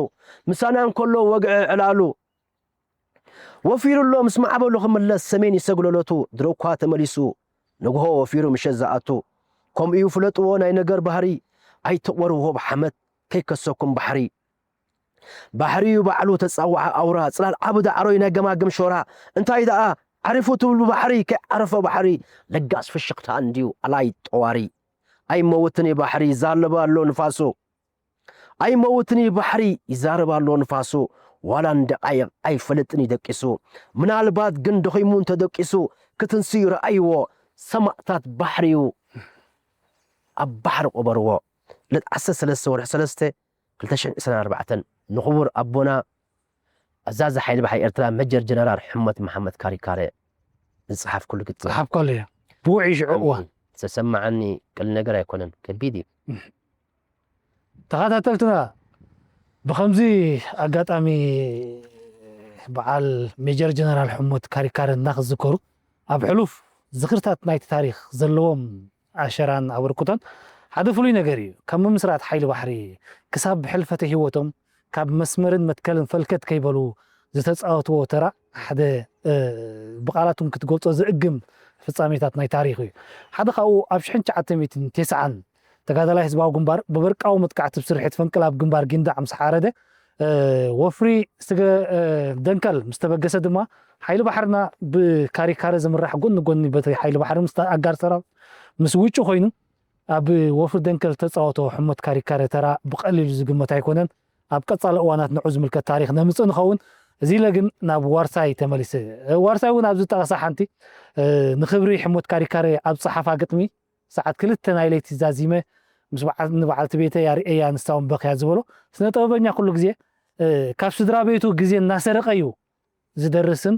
ምሳና እንከሎ ወግዒ ዕላሉ። ወፊሩ ኣሎ ምስ ማዕበሉ ክምለስ ሰሜን ይሰግለለቱ ድሮ እኳ ተመሊሱ ንግሆ ወፊሩ ምሸት ዝኣቱ። ከምኡ እዩ ፍለጥዎ ናይ ነገር ባህሪ ኣይትቕበርዎ ብሓመት ከይከሰኩም ባሕሪ። ባሕሪ እዩ ባዕሉ ተጻዋዓ ኣውራ ጽላል ዓቢ ዳዕሮይ ናይ ገማግም ሾራ። እንታይ ደኣ ዓሪፉ ትብሉ ባሕሪ ከይዓረፈ ባሕሪ ለጋስ ፍሽኽታ እንድዩ ኣላይ ጠዋሪ። ኣይመውትን እዩ ባሕሪ ይዛለበ ኣሎ ንፋሱ። ኣይመውትን እዩ ባሕሪ ይዛረብ ኣሎ ንፋሱ። ዋላ ንደቃይቕ ኣይፈልጥን እዩ ደቂሱ። ምናልባት ግን ደኺሙ እንተደቂሱ ክትንስዩ ረኣይዎ። ሰማእታት ባሕሪ እዩ ኣብ ባሕሪ ቅበርዎ። ዕለት ዓሰርተ ሰለስተ ወርሒ ሰለስተ ክልተ ሽሕን ዕስራን ኣርባዕተን ንኽቡር ኣቦና ኣዛዚ ሓይሊ ባሕሪ ኤርትራ መጀር ጀነራል ሕሞት መሓመድ ካሪካረ ዝጸሓፍኩሉ ግጥሚ። ጸሓፍካሉ እያ። ብውዕይ ሽዑ እዋን። ዝተሰማዓኒ ቀሊል ነገር ኣይኮነን፣ ከቢድ እዩ። ተኸታተልትና ብኸምዚ ኣጋጣሚ በዓል ሜጀር ጀነራል ሕሞት ካሪካረ እናኽዝከሩ ኣብ ሕሉፍ ዝኽርታት ናይቲ ታሪኽ ዘለዎም ኣሸራን ኣበርክቶን ሓደ ፍሉይ ነገር እዩ። ካብ ምምስራት ሓይሊ ባሕሪ ክሳብ ብሕልፈተ ህይወቶም ካብ መስመርን መትከልን ፈልከት ከይበሉ ዝተፃወትዎ ተራ ሓደ ብቃላት እውን ክትገልፆ ዝእግም ፍፃሜታት ናይ ታሪኽ እዩ። ሓደ ካብኡ ኣብ ሽሕን ትሽዓተ ሚእትን ተስዓን ተጋዳላይ ህዝባዊ ግንባር ብበርቃዊ መጥቃዕቲ ብስርሒት ፈንቅል ኣብ ግንባር ጊንዳዕ ምስ ሓረደ ወፍሪ ስገ ደንከል ምስ ተበገሰ ድማ ሓይሊ ባሕርና ብካሪካረ ዝምራሕ ጎኒ ጎኒ በቲ ሓይሊ ባሕሪ ምስ ኣጋር ሰራዊት ምስ ውጩ ኮይኑ ኣብ ወፍሪ ደንከል ዝተፃወቶ ሕሞት ካሪካረ ተራ ብቐሊሉ ዝግመት ኣይኮነን። ኣብ ቀፃሊ እዋናት ንዑ ዝምልከት ታሪኽ ነምፅእ ንኸውን። እዚ ኢለ ግን ናብ ዋርሳይ ተመሊሰ። ዋርሳይ እውን ኣብዚ ዝጠቐሳ ሓንቲ ንኽብሪ ሕሞት ካሪካረ ኣብ ፀሓፋ ግጥሚ ሰዓት ክልተ ናይ ለይቲ ዛዚመ ምስ በዓል- ንበዓልቲ ቤተይ ኣርእየያ ንሳ እውን በኽያ ዝበሎ ስነ ጥበበኛ ኩሉ ግዜ ካብ ስድራ ቤቱ ግዜ እናሰረቐ እዩ ዝደርስን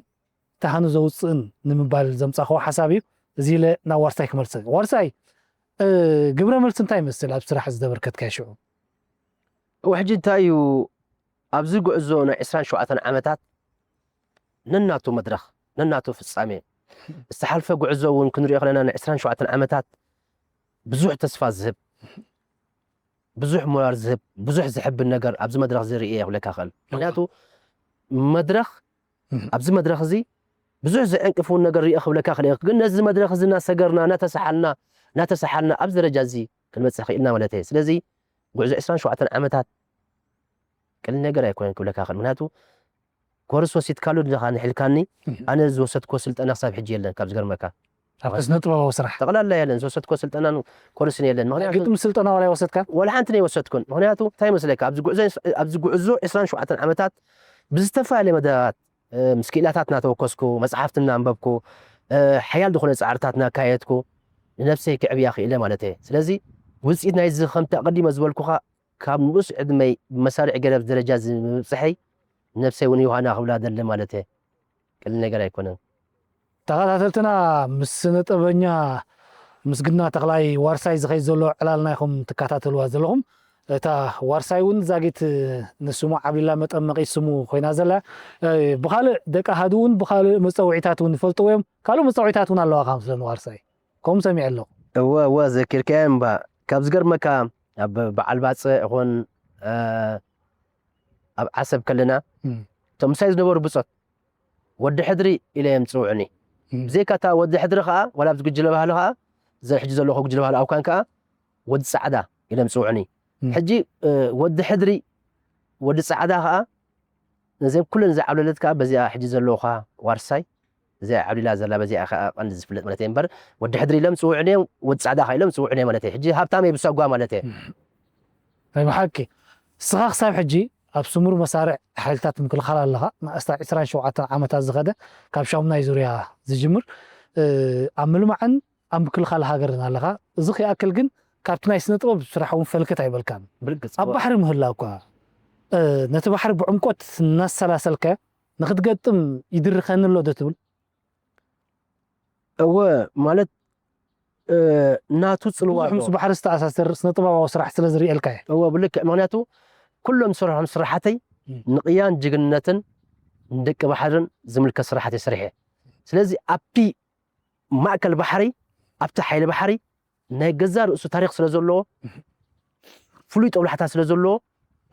ታህኑ ዘውፅእን ንምባል ዘምፃኽዎ ሓሳብ እዩ። እዚ ኢለ ናብ ዋርሳይ ክመልሰ። ዋርሳይ ግብረ መልሲ እንታይ ይመስል ኣብ ስራሕ ዝተበርከትካዮ ሽዑ? ሕጂ እንታይ እዩ ኣብዚ ጉዕዞ ናይ ዕስራን ሸውዓተን ዓመታት ነናቱ መድረኽ ነናቱ ፍፃሜ ዝተሓልፈ ጉዕዞ እውን ክንሪኦ ከለና ናይ ዕስራን ሸውዓተን ዓመታት ብዙሕ ተስፋ ዝህብ ብዙሕ ሞራል ዝህብ ብዙሕ ዝሕብን ነገር ኣብዚ መድረኽ እዚ ርእየ ክብለካ ክእል ምክንያቱ መድረኽ ኣብዚ መድረኽ እዚ ብዙሕ ዘዕንቅፍ እውን ነገር ርእየ ክብለካ ክእል ግን ነዚ መድረኽ እዚ እናሰገርና እናተሰሓልና እናተሰሓልና ኣብዚ ደረጃ እዚ ክንበፅሕ ክኢልና ማለት እየ ስለዚ ጉዕዞ ዕስራን ሸውዓተን ዓመታት ቀሊል ነገር ኣይኮነን ክብለካ ክእል ምክንያቱ ኮርስ ወሲድካሉ ድኻ ንሕልካኒ ኣነ ዝወሰድኮ ስልጠና ክሳብ ሕጂ የለን ካብ ዝገርመካ ኣብ ስነ ጥበባዊ ስራሕ ጠቕላላ የለን ዝወሰድኮ ስልጠናን ኮርስን የለን ምክንያቱ ግጥሚ ስልጠና ዋላ ይወሰድካ ወላ ሓንቲ ነው የወሰድኩን ምክንያቱ እንታይ መስለካ ኣብዚ ጉዕዞ ኣብዚ ጉዕዞ ዕስራን ሸውዓተን ዓመታት ብዝተፈላለየ መደባት ምስ ክኢላታት እናተወከስኩ መፅሓፍቲ እናንበብኩ ሓያል ዝኾነ ፃዕርታት እናካየድኩ ንነብሰይ ክዕብያ ክኢለ ማለት እየ ስለዚ ውፅኢት ናይዚ ከምቲ ኣቐዲመ ዝበልኩኻ ካብ ንኡስ ዕድመይ ብመሳርዕ ገለ ኣብዚ ደረጃ እዚ ንምብፅሐይ ነብሰይ እውን ዮሃና ክብላ ደሊ ማለት እየ። ቀሊል ነገር ኣይኮነን። ተኸታተልትና ምስ ስነ ጥበበኛ ምስግና ተኽላይ ዋርሳይ ዝኸይድ ዘሎ ዕላልና ኢኹም ትከታተልዋ ዘለኹም። እታ ዋርሳይ እውን ዛጊት ንስሙ ዓብሊላ መጠመቒት ስሙ ኮይና ዘላ። ብኻልእ ደቂ ኣሃዱ እውን ብኻልእ መፀውዒታት እውን ይፈልጥዎ እዮም። ካልእ መፀውዒታት እውን ኣለዋኻ መስለኒ ዋርሳይ። ከምኡ ሰሚዐ ኣለኹ። እወ እወ ዘኪርካዮ እምባ ካብ ዝገርመካ ኣብ በዓል ባፅዕ ይኹን ኣብ ዓሰብ ከለና እቶም ምሳይ ዝነበሩ ብፆት ወዲ ሕድሪ ኢለ እዮም ዝፅውዑኒ ብዘይካ እታ ወዲ ሕድሪ ከዓ ዋላ ኣብዚ ጉጅለ ባህሊ ከዓ እዚ ሕጂ ዘለኹ ጉጅለ ባህሊ ኣውካን ከዓ ወዲ ፃዕዳ ኢሎም ዝፅውዑኒ። ሕጂ ወዲ ሕድሪ ወዲ ፃዕዳ ከዓ ነዚም ኩለን ዝዓብለለት ከዓ በዚኣ ሕጂ ዘለኹ ከዓ ዋርሳይ እዚኣ ዓብሊላ ዘላ በዚኣ ከዓ ቀንዲ ዝፍለጥ ማለት እየ እምበር ወዲ ሕድሪ ኢሎም ዝፅውዑኒ እዮም፣ ወዲ ፃዕዳ ከዓ ኢሎም ዝፅውዑኒ እዮም ማለት እየ። ሕጂ ሃብታም እየ ብሳጓ ማለት እየ። ናይ ብሓቂ እስኻ ክሳብ ሕጂ ኣብ ስሙር መሳርዕ ሓይልታት ምክልኻል ኣለኻ። ንኣስታት ዕስራን ሸውዓተን ዓመታት ዝኸደ ካብ ሻሙናይ ዙርያ ዝጅምር ኣብ ምልማዕን ኣብ ምክልኻል ሃገርን ኣለኻ። እዚ ክይኣክል ግን ካብቲ ናይ ስነ ጥበብ ስራሕ እውን ፈልከት ኣይበልካን። ኣብ ባሕሪ ምህላው እኳ ነቲ ባሕሪ ብዕምቆት እናሰላሰልካዮ ንክትገጥም ይድርኸኒ ኣሎ ዶ ትብል? እወ ማለት ናቱ ፅልዋ ኣሎ። ምስ ባሕሪ ዝተኣሳሰር ስነ ጥበባዊ ስራሕ ስለ ዝርእየልካ እየ። እወ ብልክዕ፣ ምክንያቱ ኩሎም ዝሰርሖም ስራሓተይ ንቅያን ጅግንነትን ንደቂ ባሕርን ዝምልከት ስራሓት እየ ሰሪሐ። ስለዚ ኣብቲ ማእከል ባሕሪ ኣብቲ ሓይሊ ባሕሪ ናይ ገዛ ርእሱ ታሪክ ስለ ዘለዎ ፍሉይ ጠብላሕታ ስለ ዘለዎ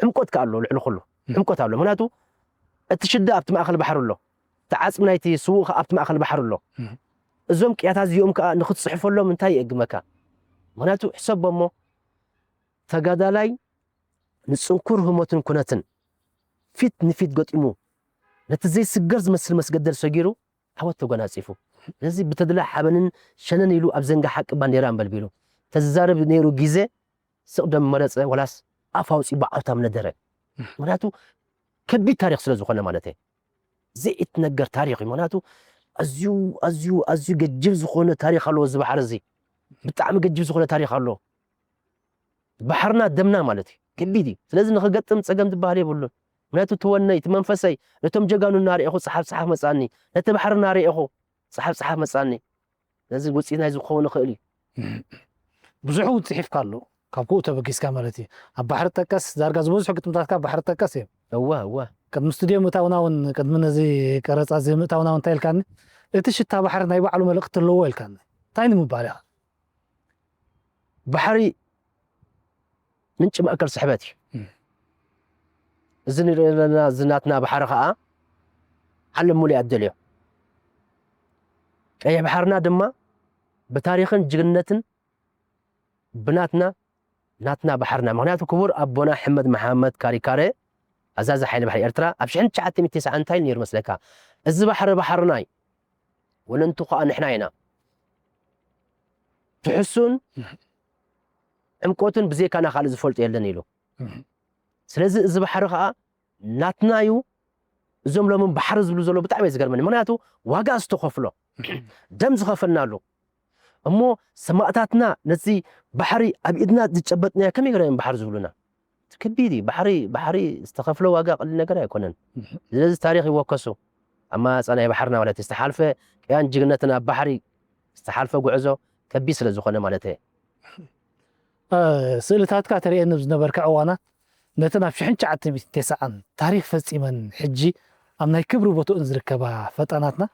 ዕምቆት ከ ኣሎ ልዕሊ ኩሉ ዕምቆት ኣሎ። ምክንያቱ እቲ ሽዳ ኣብቲ ማእከል ባሕሪ ኣሎ፣ እቲ ዓፅሚ ናይቲ ስዉእ ከ ኣብቲ ማእከል ባሕሪ ኣሎ። እዞም ቅያታት እዚኦም ከዓ ንክትፅሕፈሎም እንታይ የእግመካ? ምክንያቱ ሕሰቦ እሞ ተጋዳላይ ንፅንኩር ህሞትን ኩነትን ፊት ንፊት ገጢሙ ነቲ ዘይስገር ዝመስል መስገደል ሰጊሩ ዓወት ተጎናፂፉ። ስለዚ ብተድላ ሓበንን ሸነን ኢሉ ኣብ ዘንጋ ሓቂ ባንዴራ ኣንበልቢሉ ተዛረብ ነይሩ ግዜ ስቕ ደም መረፀ ወላስ ኣፍ ኣውፂ ብዓውታ ምነደረ። ምክንያቱ ከቢድ ታሪክ ስለ ዝኾነ ማለት እየ። ዘይእትነገር ታሪክ እዩ። ምክንያቱ ኣዝዩ ኣዝዩ ኣዝዩ ገጅብ ዝኾነ ታሪክ ኣለዎ እዚ ባሕሪ እዚ። ብጣዕሚ ገጅብ ዝኾነ ታሪክ ኣለዎ። ባሕርና ደምና ማለት እዩ። ከቢድ እዩ። ስለዚ ንክገጥም ፀገም ዝበሃል የብሉን። ምክንያቱ እቲ ወነይ እቲ መንፈሰይ ነቶም ጀጋኑ እናርኤኹ ፀሓፍ ፀሓፍ መፃኒ፣ ነቲ ባሕሪ እናርኤኹ ፀሓፍ ፀሓፍ መፃኒ። ስለዚ ውፅኢት ናይ ዝኸውን ይኽእል እዩ። ብዙሕ እውን ፅሒፍካ ኣሎ ካብ ክኡ ተበጊስካ ማለት እዩ። ኣብ ባሕሪ ጠቀስ ዳርጋ ዝበዝሑ ግጥምታትካ ባሕሪ ጠቀስ እዮም። እወ እወ። ቅድሚ ስቱድዮ ምእታውና እውን ቅድሚ ነዚ ቀረፃ እዚ ምእታውና እውን እንታይ ኢልካኒ? እቲ ሽታ ባሕሪ ናይ ባዕሉ መልእኽቲ ኣለዎ ኢልካኒ። እንታይ ንምባል ኢኻ? ባሕሪ ምንጪ ማእከል ስሕበት እዩ። እዚ ንሪኦ ዘለና እዚ ናትና ባሕሪ ከዓ ዓለም ሙሉእ ኣደልዮ። ቀይሕ ባሕርና ድማ ብታሪኽን ጅግንነትን ብናትና ናትና ባሕርና። ምክንያቱ ክቡር ኣቦና ሕመድ መሓመድ ካሪካረ ኣዛዚ ሓይሊ ባሕሪ ኤርትራ ኣብ ሽሕን ትሽዓተ ሚእትን ተስዓን እንታይ ኢሉ ነይሩ መስለካ? እዚ ባሕሪ ባሕርና እዩ፣ ወነንቱ ከዓ ንሕና ኢና። ትሕሱን ዕምቆትን ብዘይካና ካልእ ዝፈልጦ የለን ኢሉ። ስለዚ እዚ ባሕሪ ከዓ ናትና እዩ። እዞም ሎሚ ባሕሪ ዝብሉ ዘሎ ብጣዕሚ እዩ ዝገርመኒ። ምክንያቱ ዋጋ ዝተኸፍሎ ደም ዝኸፈልናሉ እሞ ሰማእታትና ነዚ ባሕሪ ኣብ ኢድና ዝጨበጥናዮ ከመይ ገይሮም እዮም ባሕሪ ዝብሉና? እቲ ከቢድ እዩ። ባሕሪ ባሕሪ ዝተኸፍለ ዋጋ ቀሊል ነገር ኣይኮነን። ስለዚ ታሪኽ ይወከሱ። ኣማራፃ ናይ ባሕርና ማለት እዩ። ዝተሓልፈ ቅያን ጅግነትን ኣብ ባሕሪ ዝተሓልፈ ጉዕዞ ከቢድ ስለ ዝኾነ ማለት እየ። ስእልታትካ ተርእየኒ ዝነበርካ እዋናት ነተን ኣብ ሽሕን ትሽዓተ ሚእትን ተስዓን ታሪኽ ፈፂመን ሕጂ ኣብ ናይ ክብሪ ቦትኡን ዝርከባ ፈጣናትና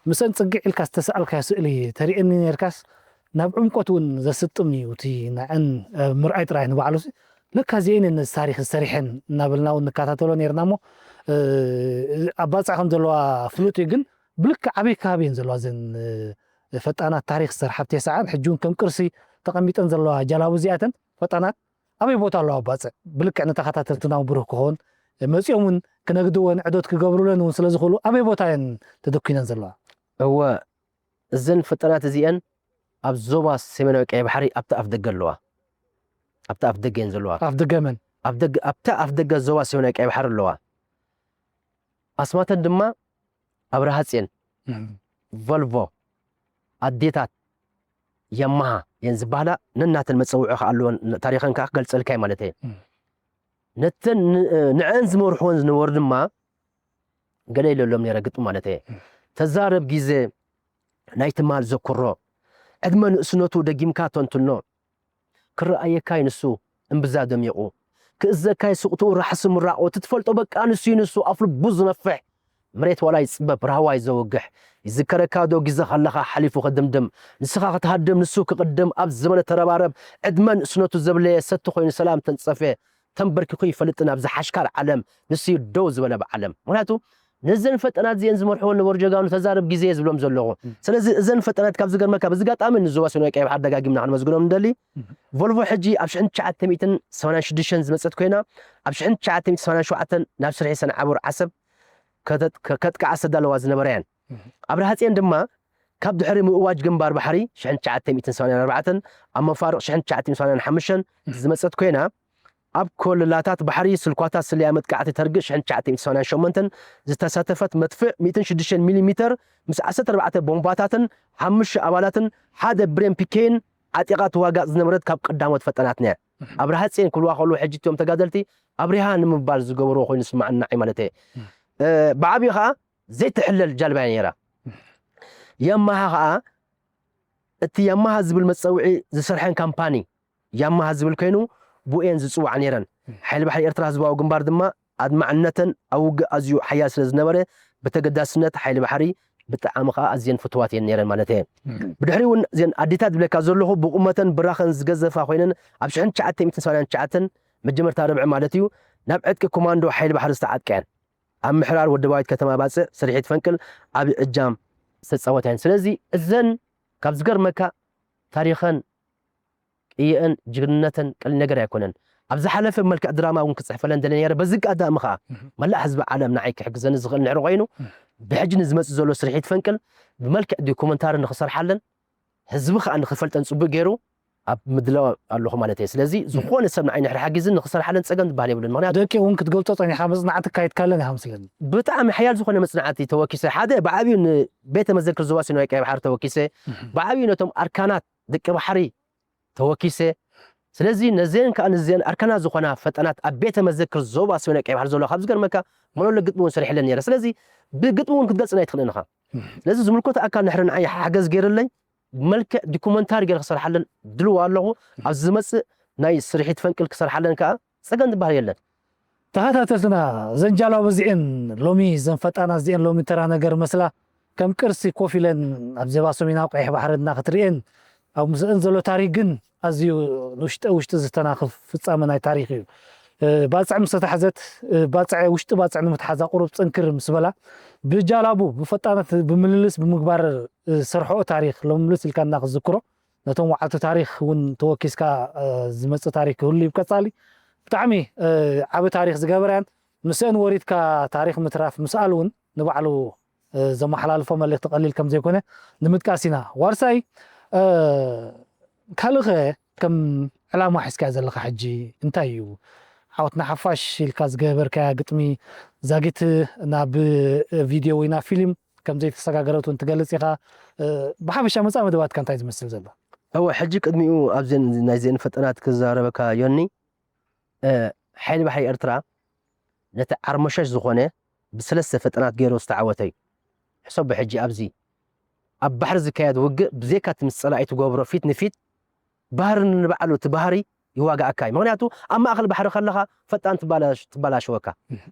ምስአን ፅግዕ ኢልካ ዝተሰኣልካዮ ስእሊ ተርእየኒ ነርካስ ናብ ዕምቆት እውን ዘስጥም እዩ እቲ ንዐን ምርኣይ ጥራይ ንባዕሉ ለካ እዚአን ነዚ ታሪኽ ዝሰሪሐን እናበልና እውን ንከታተሎ ነርና እሞ ኣብ ባፅዕ ከም ዘለዋ ፍሉጥ እዩ ግን ብልክዕ ኣበይ ከባቢ እየን ዘለዋ እዘን ፈጣናት ታሪኽ ዝሰርሓ ኣብ ተስዓን ሕጂ እውን ከም ቅርሲ ተቐሚጠን ዘለዋ ጃላቡ እዚኣተን ፈጣናት ኣበይ ቦታ ኣለዋ ኣብ ባፅዕ ብልክዕ ንተኸታተልትና እውን ብሩህ ክኸውን መፂኦም እውን ክነግድወን ዕዶት ክገብሩለን እውን ስለ ዝኽእሉ ኣበይ ቦታ እየን ተደኪነን ዘለዋ? እወ እዘን ፈጣናት እዚአን ኣብ ዞባ ሰሜናዊ ቀይ ባሕሪ ኣብቲ ኣፍ ደገ ኣለዋ። ኣብቲ ኣፍ ደገ እየን ዘለዋ። ኣፍ ደገ መን? ኣብቲ ኣፍ ደገ ዞባ ሰሜናዊ ቀይ ባሕሪ ኣለዋ። ኣስማተን ድማ ኣብርሃፅዮን፣ ቮልቮ፣ ኣዴታት፣ ያማሃ እየን ዝበሃላ። ነናተን መፀውዒ ከዓ ኣለወን። ታሪኸን ከዓ ክገልፀልካ እየ ማለት እየ። ነተን ንዐን ዝመርሕወን ዝነበሩ ድማ ገለ ኢለሎም ነይረ ግጥሚ ማለት እየ። ተዛረብ ግዜ ናይ ትማል ዘኩሮ ዕድመ ንእስነቱ ደጊምካ ተንትኖ ክረኣየካይ ንሱ እምብዛ ደሚቑ ክእዘካይ ስቕትኡ ራሕሲ ምራቑ ትትፈልጦ በቃ ንሱ ንሱ ኣፍ ልቡ ዝነፍሕ መሬት ዋላ ይፅበብ ራህዋ ይዘውግሕ ይዝከረካ ዶ ግዜ ከለኻ ሓሊፉ ክድምድም ንስኻ ክትሃድም ንሱ ክቕድም ኣብ ዘመነ ተረባረብ ዕድመ ንእስነቱ ዘብለየ ሰቲ ኮይኑ ሰላም ተንፀፈ ተንበርኪኹ ይፈልጥን ኣብዚ ሓሽካር ዓለም ንስዩ ደው ዝበለ ብዓለም ምክንያቱ ነዘን ፈጠናት እዚአን ዝመርሕዎ ነበሩ ጀጋኑ ተዛረብ ግዜ እየ ዝብሎም ዘለኹ። ስለዚ እዘን ፈጠናት ካብ ዝገርመካ፣ በዚ ኣጋጣሚ ንዞባ ሰሜናዊ ቀይሕ ባሕሪ ደጋጊምና ክንመስግኖም ንደሊ። ቮልቮ ሕጂ ኣብ ሽሕን ትሽዓተ ሚእትን ሰማንያን ሽዱሽተን ዝመጸት ኮይና፣ ኣብ ሽሕን ትሽዓተ ሚእትን ሰማንያን ሸውዓተን ናብ ስርሒ ሰንዓፈር ዓሰብ ከተ- ከ- ከጥቅዓ ዝተዳለዋ ዝነበራ እየን። ኣብርሃ ጽዮን ድማ ካብ ድሕሪ ምእዋጅ ግንባር ባሕሪ ሽሕን ትሽዓተ ሚእትን ሰማንያን ኣርባዕተን ኣብ መፋርቕ ሽሕን ትሽዓተ ሚእትን ሰማንያን ሓሙሽተን ዝመጸት ኮይና፣ ኣብ ኮለላታት ባሕሪ ስልኳታ ስለያ መጥቃዕቲ ተርግእ ሽሕን ትሽዓተ ሚእትን ሰማንያን ሸሞንተን ዝተሳተፈት መድፍዕ ሚእትን ሽዱሽተን ሚሊ ሜተር ምስ ዓሰርተ ኣርባዕተ ቦምባታትን ሓሙሽተ ኣባላትን ሓደ ብሬን ፒኬን ዓጢቓ ትዋጋእ ዝነበረት ካብ ቀዳሞት ፈጠናትና እያ። ኣብርሃ ጽዮን ክብልዋ ከለዉ ሕጂ እቲኦም ተጋደልቲ ኣብሪሃ ንምባል ዝገበርዎ ኮይኑ ዝስምዓና እዩ ማለት እየ። እ፣ ብዓብዩ ኸኣ ዘይትሕለል ጃልባ እያ ነይራ። ያማሃ ኸኣ እቲ ያማሃ ዝብል መጸውዒ ዝሰርሐን ካምፓኒ ያማሃ ዝብል ኮይኑ ብኡ እየን ዝጽዋዓ ነይረን። ሓይሊ ባሕሪ ኤርትራ ህዝባዊ ግንባር ድማ ኣድማዕነተን ኣብ ውግእ ኣዝዩ ሓያል ስለ ዝነበረ ብተገዳስነት ሓይሊ ባሕሪ ብጣዕሚ ከኣ ኣዝየን ፍትዋት እየን ነይረን ማለት እየ። ብድሕሪ እውን እዘን ኣዴታት ዝብለካ ዘለኹ ብቁመተን ብራኸን ዝገዘፋ ኮይነን ኣብ ሽሕን ትሽዓተ ሚእትን ሰማንያን ትሽዓተን መጀመርታ ርብዒ ማለት እዩ ናብ ዕጥቂ ኮማንዶ ሓይሊ ባሕሪ ዝተዓጥቀ እየን። ኣብ ምሕራር ወደባዊት ከተማ ባጽዕ ስርሒት ፈንቅል ዓቢ እጃም ዝተጻወታ እየን። ስለዚ እዘን ካብ ዝገርመካ ታሪኸን ቅየአን ጅግንነተን ቀሊል ነገር ኣይኮነን። ኣብ ዝሓለፈ ብመልክዕ ድራማ እውን ክጽሕፈለን ደለ ነይረ። በዚ ኣጋጣሚ ኸኣ መላእ ህዝቢ ዓለም ንዓይ ክሕግዘኒ ዝኽእል ንሕሪ ኮይኑ ብሕጂ ንዝመጽእ ዘሎ ስርሒት ፈንቅል ብመልክዕ ዶኩመንታሪ ንኽሰርሓለን ህዝቢ ኸኣ ንኽፈልጠን ጽቡቅ ገይሩ ኣብ ምድላው ኣለኹ ማለት እየ። ስለዚ ዝኾነ ሰብ ንዓይ ንሕሪ ሓጊዝን ንኽሰርሓለን ጸገም ዝበሃል የብሉን። ምኽንያቱ ደቂ እውን ክትገልጾ ጸኒኻ መጽናዕቲ ኣካይድካለን ኢኻ መስለኒ። ብጣዕሚ ሓያል ዝኾነ መጽናዕቲ ተወኪሰ ሓደ ብዓብዩ ንቤተ መዘክር ዞባ ሰሜናዊ ቀይሕ ባሕሪ ተወኪሰ ብዓብዩ ነቶም ኣርካናት ደቂ ባሕሪ ተወኪሰ። ስለዚ ነዘን ከኣ ንዘን ኣርካናት ዝኾና ፈጠናት ኣብ ቤተ መዘክር ዞባ ሰሜናዊ ቀይሕ ባሕሪ ዘሎ ካብ ዝገርመካ መለሎ ግጥሚ እውን ሰሪሕለን ነይረ። ስለዚ ብግጥሚ እውን ክትገልጽን ኣይትኽእልን ኢኻ። ስለዚ ዝምልከቶ ኣካል ንሕሪ ንዓይ ሓገዝ ገይርለይ ብመልክዕ ዶኩመንታሪ ገይረ ክሰርሓለን ድልዋ ኣለኹ። ኣብ ዝመጽእ ናይ ስርሒት ፈንቅል ክሰርሓለን ከኣ ጸገም ዝበሃል የለን። ተኸታተልትና ዘን ጃላቡ እዚኤን ሎሚ ዘን ፈጣናት እዚኤን ሎሚ ተራ ነገር መስላ ከም ቅርሲ ኮፍ ኢለን ኣብ ዞባ ሰሜናዊ ቀይሕ ባሕሪ እናክትርእየን ኣብ ምስእን ዘሎ ታሪክ ግን ኣዝዩ ንውሽጠ ውሽጢ ዝተናኽፍ ፍጻመ ናይ ታሪክ እዩ። ባጽዕ ምስ ተታሕዘት ባጽዕ ውሽጢ ባጽዕ ንምትሓዛ ቁሩብ ጽንክር ምስ በላ ብጃላቡ ብፈጣነት ብምልልስ ብምግባር ዝሰርሐኦ ታሪክ ሎሚ ምልስ ኢልካ እና ክትዝክሮ ነቶም ወዓልቲ ታሪክ እውን ተወኪስካ ዝመፅእ ታሪክ ክህሉ እዩ ብቀፃሊ ብጣዕሚ ዓቢ ታሪክ ዝገበራያን ምስአን ወሪድካ ታሪክ ምትራፍ ምስኣል እውን ንባዕሉ ዘመሓላልፎ መልእክቲ ቀሊል ከም ዘይኮነ ንምጥቃስ ኢና ዋርሳይ ካልእኸ ከም ዕላማ ሒዝካያ ዘለካ ሕጂ እንታይ እዩ ዓወትና ሓፋሽ ኢልካ ዝገበርካያ ግጥሚ ዛጊት ናብ ቪድዮ ወይ ናብ ፊልም ከም ዘይተሰጋገረት እውን ትገልጽ ኢኻ ብሓፈሻ መጻኢ መደባትካ እንታይ ዝመስል ዘሎ እወ ሕጂ ቅድሚኡ ኣብዘን ናይዘን ፈጠናት ክዛረበካ ዮኒ ሓይሊ ባሕሪ ኤርትራ ነቲ ዓርሞሸሽ ዝኾነ ብሰለስተ ፈጠናት ገይሩ ዝተዓወተ እዩ ሕሰቦ ሕጂ ኣብዚ ኣብ ባሕሪ ዝካየድ ውግእ ብዘይካ እቲ ምስ ጸላኢ ትገብሮ ፊት ንፊት ባህሪ ንባዕሉ እቲ ባህሪ ይዋጋኣካ እዩ ምክንያቱ ኣብ ማእኸል ባሕሪ ከለኻ ፈጣን ትባላሸወካ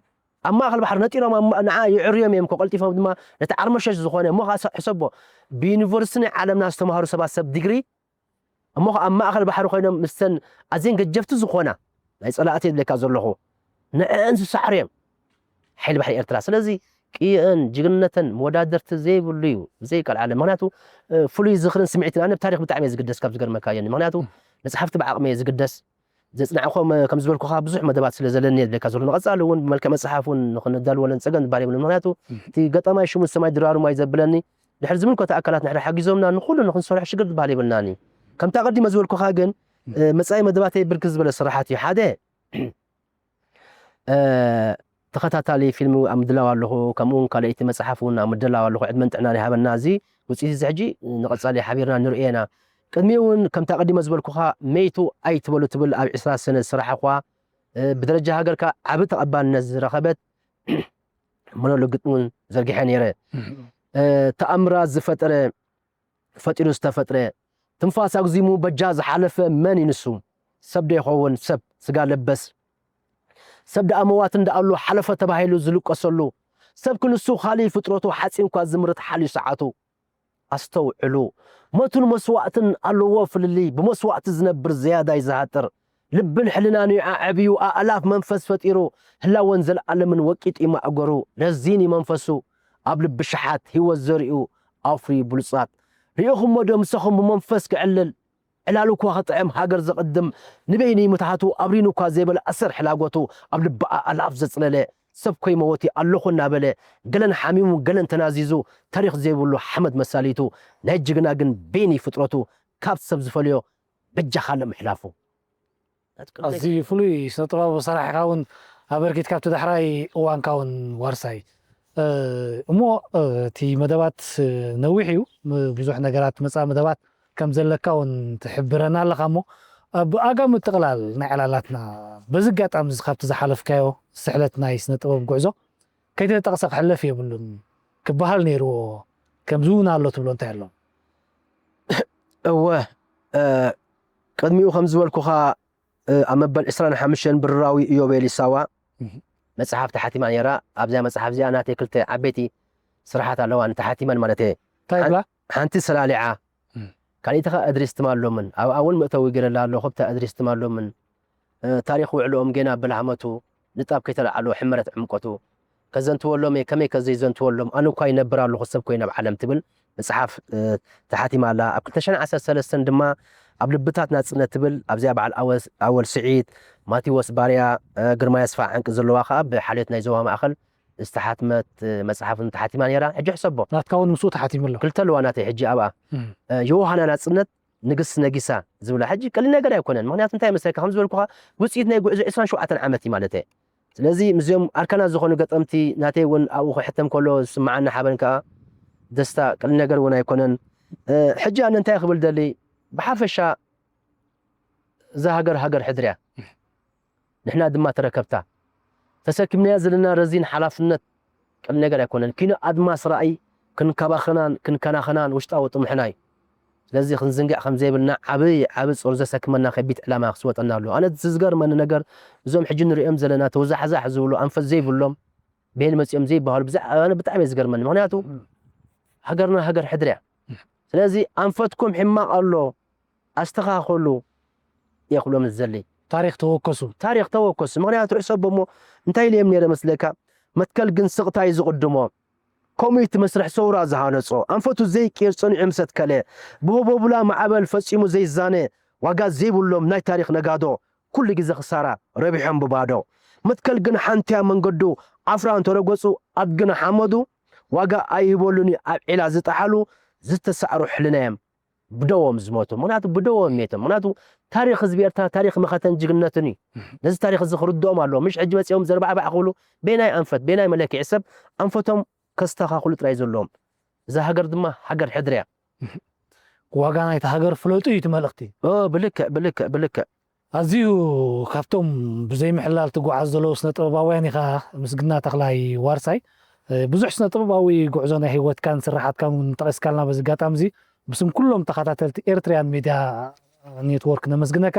ኣብ ማእኸል ባሕሪ ነጢሮም ንዓ ይዕርዮም እዮም ከቀልጢፎም ድማ ነቲ ዓርሞሸሽ ዝኾነ እሞ ሕሰቦ ብዩኒቨርሲቲ ናይ ዓለምና ዝተምሃሩ ሰባት ሰብ ዲግሪ እሞ ኣብ ማእኸል ባሕሪ ኮይኖም ምስተን ኣዝየን ገጀፍቲ ዝኾና ናይ ፀላእቲ ይብለካ ዘለኹ ንዕአን ዝሰዕሩ እዮም ሓይሊ ባሕሪ ኤርትራ ስለዚ ቅየአን ጅግንነተን መወዳደርቲ ዘይብሉ እዩ ብዘይ ቀልዓለም ምክንያቱ ፍሉይ ዝኽርን ስምዒትን ኣነ ብታሪክ ብጣዕሚ እየ ዝግደስ ካብ ዝገርመካ እየኒ ምክንያቱ መፅሓፍቲ ብዓቕሚ እየ ዝግደስ ዘፅናዕኮ ከም ዝበልኩኻ ብዙሕ መደባት ስለ ዘለኒ እየ ዝብለካ ዘሎ ንቐፃሊ እውን ብመልክዕ መፅሓፍ እውን ንክንዳልወለን ፀገም ዝባል የብሉ ምክንያቱ እቲ ገጣማይ ሽሙ ሰማይ ድራሩ ማይ ዘብለኒ ድሕሪ ዝምልከቶ ኣካላት ንሕና ሓጊዞምና ንኹሉ ንክንሰርሖ ሽግር ዝበሃል የብልናን እዩ። ከምቲ ኣቐዲመ ዝበልኩኻ ግን መጻኢ መደባተይ ብርክት ዝበለ ስራሓት እዩ። ሓደ ተኸታታሊ ፊልም ኣብ ምድላው ኣለኹ፣ ከምኡ እውን ካልኣይቲ መጽሓፍ እውን ኣብ ምድላው ኣለኹ። ዕድመን ጥዕናን ይሃበና። እዚ ውጽኢት እዚ ሕጂ ንቐጻሊ ሓቢርና ንርእዮ ኢና። ቅድሚኡ እውን ከምቲ ኣቐዲመ ዝበልኩኻ መይቱ ኣይትበሉ ትብል ኣብ ዕስራ ሰነ ዝሰራሕኹዋ ብደረጃ ሃገር ከኣ ዓቢ ተቐባልነት ዝረኸበት ሞኖሎግ ግጥሚ እውን ዘርጊሐ ነይረ። ተኣምራት ዝፈጠረ ፈጢሩ ዝተፈጥረ ትንፋስ ኣግዚሙ በጃ ዝሓለፈ መን እዩ ንሱ? ሰብ ዶ ይኸውን ሰብ ስጋ ለበስ? ሰብ ደኣ መዋቲ እንዳኣሉ ሓለፈ ተባሂሉ ዝልቀሰሉ ሰብ ክንሱ ካሊእ ፍጥረቱ ሓፂን እኳ ዝምርት ሓልዩ ሰዓቱ ኣስተውዕሉ ሞትን መስዋእትን ኣለዎ ፍልልይ ብመስዋእቲ ዝነብር ዝያዳይ ዝሃጥር ልብን ሕልናን እዩ ኣዕብዩ ኣእላፍ መንፈስ ፈጢሩ ህላወን ዘለኣለምን ወቂጡ እዩ ማእገሩ ረዚን እዩ መንፈሱ ኣብ ልቢ ሽሓት ህይወት ዘሪኡ ኣፍርዩ ብሉጻት ርኢኹሞ ዶ ምሳኹም ብመንፈስ ክዕልል ዕላሉ እኳ ክጥዕም ሃገር ዘቕድም ንበይኑ ምትሃቱ ኣብሪኑ እኳ ዘይበለ ኣሰር ሕላጎቱ ኣብ ልቢ ኣእላፍ ዘጽለለ ሰብ ኮይመወቲ ኣለኹ እናበለ ገለን ሓሚሙ ገለን ተናዚዙ ታሪኽ ዘይብሉ ሓመድ መሳሊቱ ናይ ጅግና ግን በይኒ ፍጥረቱ ካብ ሰብ ዝፈልዮ በጃኻ ለምሕላፉ ኣዝዩ ፍሉይ ስነ ጥበብ ሰራሕካ እውን ኣበርኪትካ ኣብቲ ዳሕራይ እዋንካ እውን ዋርሳይ እሞ እቲ መደባት ነዊሕ እዩ ብዙሕ ነገራት መፃ መደባት ከም ዘለካ እውን ትሕብረና ኣለካ እሞ ብኣጋ ምጥቕላል ናይ ዕላላትና በዚ ኣጋጣሚ እዚ ካብቲ ዝሓለፍካዮ ስሕለት ናይ ስነ ጥበብ ጉዕዞ ከይተጠቕሰ ክሕለፍ የብሉን ክበሃል ነይርዎ ከምዚ እውን ኣሎ ትብሎ እንታይ ኣሎ እወ ቅድሚኡ ከም ዝበልኩኻ ኣብ መበል ዕስራን ሓሙሽተን ብርራዊ ኢዮቤል ይሳዋ መጽሓፍ ተሓቲማ ነይራ ኣብዚኣ መጽሓፍ እዚኣ ናተይ ክልተ ዓበይቲ ስራሓት ኣለዋ ተሓቲመን ማለት እየ እንታይ ብላ ሓንቲ ሰላሊዓ ካልኢቲ ኸዓ እድሪስ ትማሎምን ኣብኣ እውን መእተዊ ገይረላ ኣለኹ ብታ እድሪስ ትማሎምን ታሪኽ ውዕልኦም ጌና ብላህመቱ ንጣብ ከይተለዓሎ ሕመረት ዕምቆቱ ከዘንትወሎም እየ ከመይ ከዘይዘንትወሎም ኣነ እኳ ይነብር ኣለኹ ሰብ ኮይነ ኣብ ዓለም ትብል መፅሓፍ ተሓቲማ ኣላ ኣብ ክልተ ሽሕን ዓሰርተ ሰለስተን ድማ ኣብ ልብታት ናፅነት ትብል ኣብዚኣ በዓል ኣወል ስዒድ ማቴዎስ ባርያ ግርማይ ኣስፋ ዓንቂ ዘለዋ ከዓ ብሓልዮት ናይ ዞባ ማእኸል ዝተሓትመት መፅሓፍ ተሓቲማ ነይራ ሕጂ ሕሰቦ ናትካ እውን ምስኡ ተሓቲሙ ኣሎ ክልተ ኣለዋ ናተይ ሕጂ ኣብኣ ዮሃና ናፅነት ንግስቲ ነጊሳ ዝብላ ሕጂ ቀሊል ነገር ኣይኮነን ምክንያቱ እንታይ መስለካ ከም ዝበልኩካ ውፅኢት ናይ ጉዕዞ ዕስራን ሸውዓተን ዓመት እዩ ማለት እየ ስለዚ ምስዚኦም ኣርካናት ዝኾኑ ገጠምቲ ናተይ እውን ኣብኡ ክሕተም ከሎ ዝስምዓኒ ሓበን ከዓ ደስታ ቀሊል ነገር እውን ኣይኮነን ሕጂ ኣነ እንታይ ክብል ደሊ ብሓፈሻ እዛ ሃገር ሃገር ሕድርያ ንሕና ድማ ተረከብታ ተሰኪምናያ ዘለና ረዚን ሓላፍነት ቀሊል ነገር ኣይኮነን ኪኖ ኣድማስ ራእይ ክንከባኸናን ክንከናኸናን ውሽጣዊ ጥሙሕና እዩ ስለዚ ክንዝንግዕ ከም ዘይብልና ዓብይ ዓቢ ጾር ዘሰክመና ከቢድ ዕላማ ክስወጠና ኣሎ ኣነ ዝዝገርመኒ ነገር እዞም ሕጂ ንሪኦም ዘለና ተወዛሕዛሕ ዝብሉ ኣንፈት ዘይብሎም ብሄል መጺኦም ዘይበሃሉ ብዛዕባ ኣነ ብጣዕሚ ዝገርመኒ ምክንያቱ ሃገርና ሃገር ሕድርያ ስለዚ ኣንፈትኩም ሕማቕ ኣሎ ኣስተኻኸሉ እየ ክብሎም ዝደሊ። ታሪኽ ተወከሱ። ታሪኽ ተወከሱ። ምኽንያቱ ሕሰቦ እሞ እንታይ ኢለ እየ ነይረ መስለካ? መትከል ግን ስቕታ እዩ ዝቕድሞ። ከምኡ እዩ እቲ መስርሕ ሰውራ ዝሃነጾ። ኣንፈቱ ዘይቅየር ጸኒዑ ምስ ኣትከለ፣ ብህቦብላ ማዕበል ፈጺሙ ዘይዛነ፣ ዋጋ ዘይብሎም ናይ ታሪኽ ነጋዶ፣ ኩሉ ግዜ ክሳራ፣ ረቢሖም ብባዶ። መትከል ግን ሓንቲያ መንገዱ፣ ዓፍራ እንተረገጹ፣ ኣድግና ሓመዱ፣ ዋጋ ኣይህበሉን እዩ ኣብ ዒላ ዝጠሓሉ፣ ዝተሳዕሩ ሕልናዮም። ብደዎም ዝሞቱ ምክንያቱ ብደዎም ሜቶም ምክንያቱ ታሪክ ህዝቢ ኤርትራ ታሪክ መኸተን ጅግንነትን እዩ ነዚ ታሪክ እዚ ክርድኦም ኣለዎ ምሽ ሕጂ መፂኦም ዘርባዕባዕ ክብሉ በናይ ኣንፈት በናይ መለክዒ ሰብ ኣንፈቶም ከስተኻኽሉ ጥራይ ዘለዎም እዛ ሃገር ድማ ሃገር ሕድሪ እያ ዋጋ ናይቲ ሃገር ፍለጡ እዩ እቲ መልእኽቲ ብልክዕ ብልክዕ ብልክዕ ኣዝዩ ካብቶም ብዘይ ምሕላል ትጓዓዝ ዘለዉ ስነ ጥበባውያን ኢኻ ምስግና ተኽላይ ዋርሳይ ብዙሕ ስነ ጥበባዊ ጉዕዞ ናይ ህይወትካን ስራሓትካን እውን ጠቒስካልና በዚ ኣጋጣሚ እዚ ብስም ኩሎም ተኸታተልቲ ኤርትርያን ሚድያ ኔትወርክ ነመስግነካ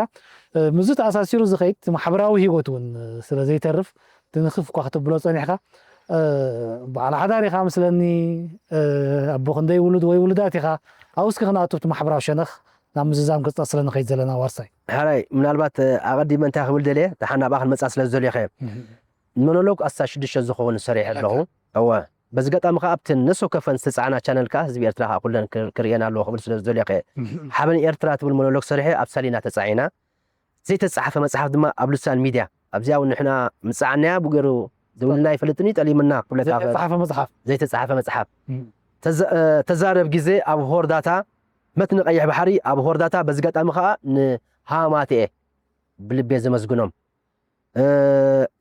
ምስዚ ተኣሳሲሩ ዝኸይድ ማሕበራዊ ህይወት እውን ስለ ዘይተርፍ ትንኽፍ እኳ ክትብሎ ፀኒሕካ በዓል ሓዳር ኢኻ ምስለኒ ኣቦ ክንደይ ውሉድ ወይ ውሉዳት ኢኻ ኣብስኪ ክንኣቱ እቲ ማሕበራዊ ሸነኽ ናብ ምዝዛም ገጽ ስለ ንኸይድ ዘለና ዋርሳይ። ሕራይ ምናልባት ኣቐዲመ እንታይ ክብል ደልየ ደሓን ናብኣ ክንመጽኣ ስለ ዝደልየ ኸ ሞኖሎግ ኣስታት ሽዱሽተ ዝኸውን ሰሪሐ ኣለኹ። እወ በዚ ገጣሚ ከዓ ኣብተን ነፍሲ ወከፈን ዝተፃዕና ቻነል ከዓ ህዝቢ ኤርትራ ከዓ ኩለን ክርእየን ኣለዎ ክብል ስለ ዝደልየ ኸ ሓበን ኤርትራ ትብል ሞኖሎግ ሰሪሐ ኣብ ሳሊና ተፃዒና ዘይተጻሓፈ መጽሓፍ ድማ ኣብ ልሳን ሚድያ ኣብዚኣ እውን ንሕና ምጽዓናያ ብገሩ ዝብልና ኣይፈልጥን እዩ ጠሊምና ክብለካ ዘይተጻሓፈ መጽሓፍ ዘይተጻሓፈ መጽሓፍ ተዛረብ ግዜ ኣብ ሆርዳታ መትኒ ቀይሕ ባሕሪ ኣብ ሆርዳታ በዚ ጋጣሚ ከዓ ንሃማትኤ ብልቤ ዘመስግኖም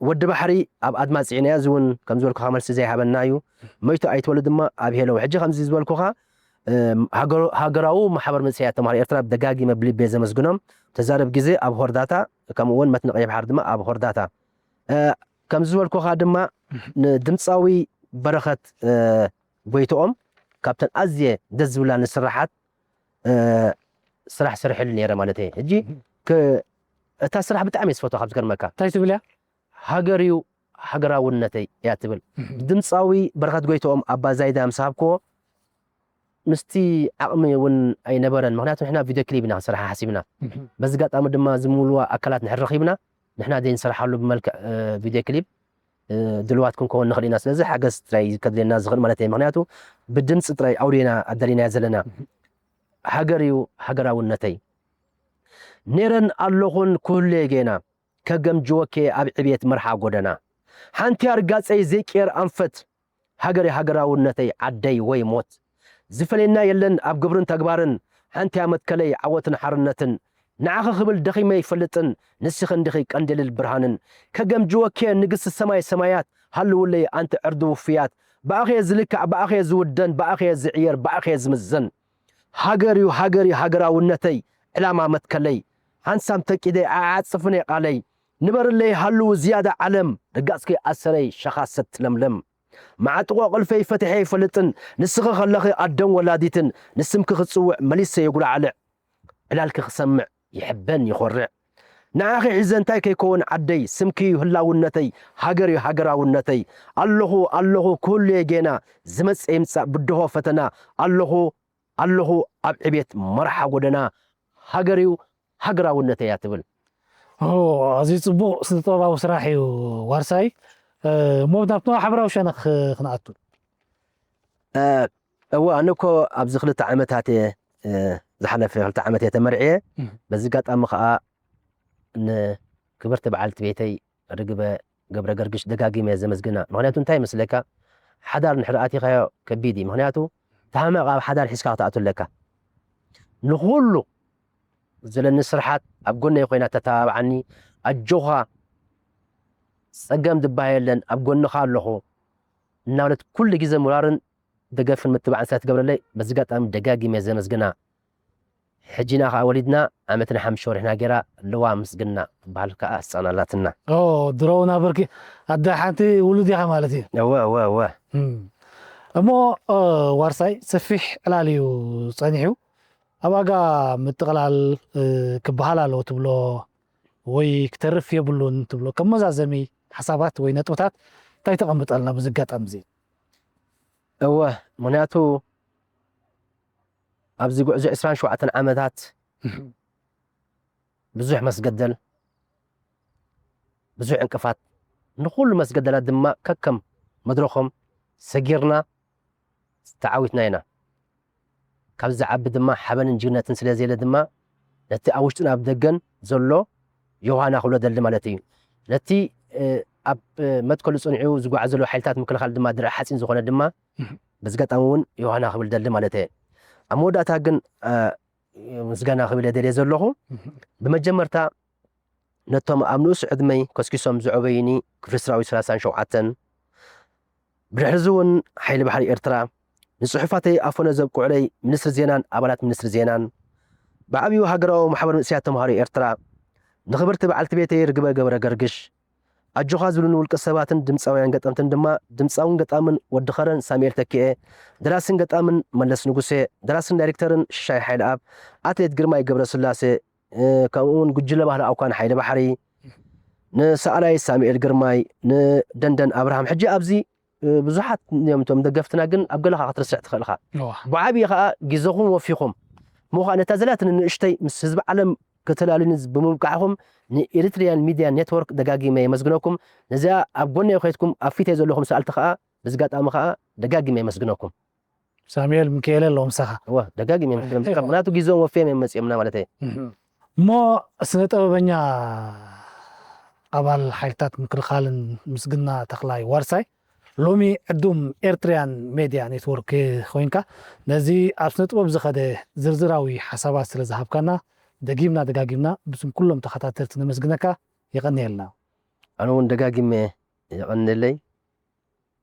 ወዲ ባሕሪ ኣብ ኣድማ ጽዒናያ እዚ እውን ከም ዝበልኩኻ መልሲ ዘይሃበና እዩ መይቱ ኣይትበሉ ድማ ኣብ ሄለው ሕጂ ከምዚ ዝበልኩኻ ሃገራዊ ማሕበር መንእሰያት ተምሃሮ ኤርትራ ብደጋጊመ ብልቤ ዘመስግኖም ተዛረብ ግዜ ኣብ ሆርዳታ ከምኡ እውን መትኒ ቀይሕ ባሕሪ ድማ ኣብ ሆርዳታ ከም ዝበልኩኻ ድማ ንድምፃዊ በረኸት ጎይትኦም ካብተን ኣዝየ ደስ ዝብላኒ ስራሓት ስራሕ ሰሪሐሉ ነይረ ማለት እየ ሕጂ እታ ስራሕ ብጣዕሚ እየ ዝፈትዋ ካብ ዝገርመካ እንታይ ትብል እያ ሃገር እዩ ሃገራውነተይ እያ ትብል ድምፃዊ በረኸት ጎይትኦም ኣባ ዛይዳ ምስ ሃብክዎ ምስቲ ዓቕሚ እውን ኣይነበረን። ምኽንያቱ ንሕና ቪድዮ ክሊፕ ኢና ክንሰርሓ ሓሲብና። በዚ ኣጋጣሚ ድማ ዝምልዋ ኣካላት ንሕር ረኺብና ንሕና ዘይንሰርሓሉ ብመልክዕ ቪድዮ ክሊፕ ድልዋት ክንከውን ንኽእል ኢና። ስለዚ ሓገዝ ጥራይ ከድልየና ዝኽእል ማለት እዩ። ምኽንያቱ ብድምፂ ጥራይ ኣውዲና ኣዳሊናዮ ዘለና። ሃገር እዩ ሃገራውነተይ። ኔረን ኣለኹን ክህሉ እየ ጌና፣ ከገምጅወኬ ኣብ ዕብየት መርሓ ጎደና። ሓንቲ ኣርጋፀይ ዘይቅየር ኣንፈት፣ ሃገር ሃገራውነተይ ዓደይ ወይ ሞት። ዝፈልየና የለን ኣብ ግብርን ተግባርን፣ ሓንቲ ኣመትከለይ ዓወትን ሓርነትን። ንዓኺ ክብል ደኺመ ይፈልጥን፣ ንስኺ እንዲኺ ቀንዴልል ብርሃንን። ከገምጅወኬ ንግስቲ ሰማይ ሰማያት፣ ሃልውለይ ኣንቲ ዕርዲ ውፍያት። ብኣኺ እየ ዝልካዕ፣ ብኣኺ እየ ዝውደን፣ ብኣኺ እየ ዝዕየር፣ ብኣኺ እየ ዝምዘን። ሃገር እዩ ሃገር እዩ ሃገራውነተይ፣ ዕላማ መትከለይ። ሓንሳብ ተቂደ ኣዓጽፍን እየ ቃለይ። ንበርለይ ሃልው ዝያዳ ዓለም፣ ርጋጽኪ ኣሰረይ ሸኻ ሰት ለምለም። መዓጥቖ ቕልፈይ ፈቲሐ ይፈልጥን፣ ንስኺ ኸለኺ ኣደን ወላዲትን፣ ንስምኪ ክጽውዕ መሊሰ የጉላዕልዕ። ዕላልኪ ክሰምዕ ይሕበን ይኾርዕ። ንዓኺ ሒዘ እንታይ ከይከውን ዓደይ፣ ስምኪ እዩ ህላውነተይ፣ ሃገር እዩ ሃገራውነተይ። ኣለኹ ኣለኹ ክህሉ እየ ጌና፣ ዝመጽእ ይምጻእ ብድሆ ፈተና። ኣለኹ ኣለኹ ኣብ ዕብየት መርሓ ጎደና፣ ሃገር እዩ ሃገራውነተይ እያ ትብል። ኦ፣ ኣዝዩ ጽቡቕ ስነ ጥበባዊ ስራሕ እዩ ዋርሳይ። እ፣ እሞ ናብቲ ሓበራዊ ሸነኽ ክንኣቱ። እ፣ እወ፣ ኣነ እኮ ኣብዚ ክልተ ዓመታት እየ፣ እ፣ ዝሓለፈ ክልተ ዓመት እየ ተመርዕየ። እም። በዚ ኣጋጣሚ ኸኣ ንክብርቲ በዓልቲ ቤተይ ርግበ ገብረ ገርግሽ ደጋጊመ ዘመስግና። ምኽንያቱ እንታይ ይመስለካ? ሓዳር እንድሕር ኣቲኻዮ ከቢድ እዩ። ምኽንያቱ እቲ ሕመቕ ኣብ ሓዳር ሒዝካ ክትኣቱ ኣለካ። ንኹሉ ዘለኒ ስርሓት ኣብ ጎነይ ኮይና ተተባብዓኒ፣ ኣጆኻ ጸገም ዝበሃል የለን፣ ኣብ ጎንኻ ኣለኹ እናበለት ኩሉ ግዜ ሞራርን ደገፍን ምትብባዕን ስለ ትገብረለይ በዚ ኣጋጣሚ ደጋጊመ ዘመስግና። ሕጂና ከኣ ወሊድና ዓመትን ሓሙሽተ ወርሕና ጌራ ኣለዋ ምስግና ትበሃል ከኣ ህጻን ኣላትና። ኦ፣ ድሮ እውን ኣበርኪ ኣደ ሓንቲ ውሉድ ኢኻ ማለት እዩ። እወ፣ እወ፣ እወ። እም። እሞ፣ እ፣ ዋርሳይ ሰፊሕ ዕላል እዩ ጸኒሑ። ኣብ ኣጋ ምጥቕላል፣ እ፣ ክበሃል ኣለዎ ትብሎ ወይ ክተርፍ የብሉን ትብሎ ከም መዛዘሚ ሓሳባት ወይ ነጥብታት እንታይ ተቐምጠልና በዚ ኣጋጣሚ እዚ? እወ፣ ምኽንያቱ ኣብዚ ጉዕዞ ዕስራን ሸውዓተን ዓመታት ብዙሕ መስገደል፣ ብዙሕ ዕንቅፋት፣ ንኹሉ መስገደላት ድማ ከከም መድረኾም ሰጊርና ተዓዊትና ኢና። ካብ ዝዓቢ ድማ ሓበንን ጅግነትን ስለ ዘየለ ድማ ነቲ ኣብ ውሽጥን ኣብ ደገን ዘሎ ዮሃና ክብሎ ደሊ ማለት እዩ። ነቲ፣ እ፣ ኣብ፣ እ፣ መትከሉ ጽኒዑ ዝጓዓዝ ዘሎ ሓይልታት ምክልኻል ድማ ድርዒ ሓጺን ዝኾነ ድማ እህ። በዚ ኣጋጣሚ እውን ዮሃና ክብል ደሊ ማለት እየ። ኣብ መወዳእታ ግን፣ እ፣ ምስጋና ክብል እየ ደልየ ዘለኹ። እህ። ብመጀመርታ ነቶም ኣብ ንኡስ ዕድመይ ከስኪሶም ዘዕበዩኒ ክፍሊ ሰራዊት ሰላሳን ሸውዓተን፣ ብድሕሪ እዚ እውን ሓይሊ ባሕሪ ኤርትራ፣ ንጽሑፋተይ ኣፈኖ ዘብቅዑለይ ሚኒስትሪ ዜናን ኣባላት ሚኒስትሪ ዜናን፣ ብዓብዩ ሃገራዊ ማሕበር መንእሰያት ተምሃሮ ኤርትራ፣ ንኽብርቲ በዓልቲ ቤተይ ርግበ ገብረ ገርግሽ፣ ኣጆኻ ዝብሉኒ ውልቀ ሰባትን ድምጻውያን ገጠምትን ድማ ድምጻውን ገጣምን ወዲ ኸረን ሳሙኤል ተኪኤ፣ ደራስን ገጣምን መለስ ንጉሴ፣ ደራስን ዳይሬክተርን ሽሻይ ሓይለኣብ፣ ኣትሌት ግርማይ ገብረስላሴ፣ እ፣ ከምኡ እውን ጉጅለ ባህሊ ኣውካን ሓይሊ ባሕሪ፣ ንሰኣላይ ሳሙኤል ግርማይ፣ ንደንደን ኣብርሃም። ሕጂ ኣብዚ፣ እ፣ ብዙሓት እዮም እቶም ደገፍትና፣ ግን ኣብ ገለ ኸዓ ክትርስዕ ትኽእል ኢኻ። እዋ። ብዓብዪ ኸዓ ግዜኹም ወፊኹም፣ እሞ ኸዓ ነታ ዘላትኒ ንእሽተይ ምስ ህዝቢ ዓለም ከተላልዩኒ ብምብቃዕኹም ንኤሪትሪያን ሚድያ ኔትወርክ ደጋጊመ የመስግነኩም። ነዚኣ ኣብ ጎነይ ኮይትኩም ኣብ ፊተይ ዘለኹም ሰኣልቲ ኸዓ በዚ ኣጋጣሚ ኸዓ ደጋጊመ የመስግነኩም። ሳሙኤል ሚካኤል ኣለዎ ምሳኻ። እወ፣ ደጋጊመ የመስግነኩም። ምኽንያቱ ግዜኦም ወፊዮም እዮም መጺኦምና ማለት እየ። እህ። እሞ ስነ ጥበበኛ ኣባል ሓይልታት ምክልኻልን ምስግና ተኽላይ ዋርሳይ፣ ሎሚ ዕዱም ኤርትሪያን ሜድያ ኔትወርክ ኮይንካ ነዚ ኣብ ስነ ጥበብ ዝኸደ ዝርዝራዊ ሓሳባት ስለ ዝሃብካና ደጊምና ደጋጊምና ብስም ኩሎም ተኸታተልቲ ነመስግነካ። የቐንየልና። ኣነ እውን ደጋጊመ የቐንየለይ።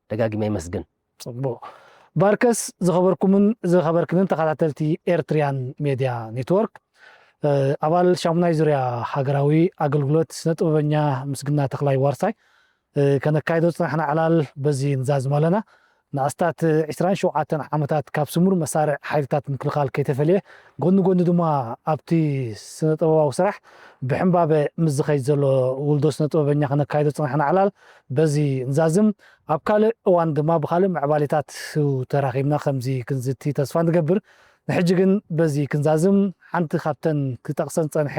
ደጋጊመ የመስግን። ጽቡቕ። ባርከስ ዝኸበርኩምን ዝኸበርክንን ተኸታተልቲ ኤርትሪያን ሜድያ ኔትወርክ፣ እ፣ ኣባል ሻሙናይ ዙርያ ሃገራዊ ኣገልግሎት ስነ ጥበበኛ ምስግና ተኽላይ ዋርሳይ፣ እ፣ ከነካይዶ ዝጸናሕና ዕላል በዚ ንዛዝም ኣለና። ንኣስታት ዕስራን ሸውዓተን ዓመታት ካብ ስሙር መሳርዕ ሓይልታት ምክልኻል ከይተፈልየ፣ ጎኒ ጎኒ ድማ ኣብቲ ስነ ጥበባዊ ስራሕ ብሕምባበ ምስ ዝኸይድ ዘሎ ውልዶ ስነ ጥበበኛ ክነካይዶ ዝጸናሕና ዕላል በዚ ንዛዝም። ኣብ ካልእ እዋን ድማ ብኻልእ ምዕባሌታት ተራኺብና ከምዚ ክንዝቲ ተስፋ ንገብር። ንሕጂ ግን በዚ ክንዛዝም። ሓንቲ ካብተን ክጠቕሰን ጸንሐ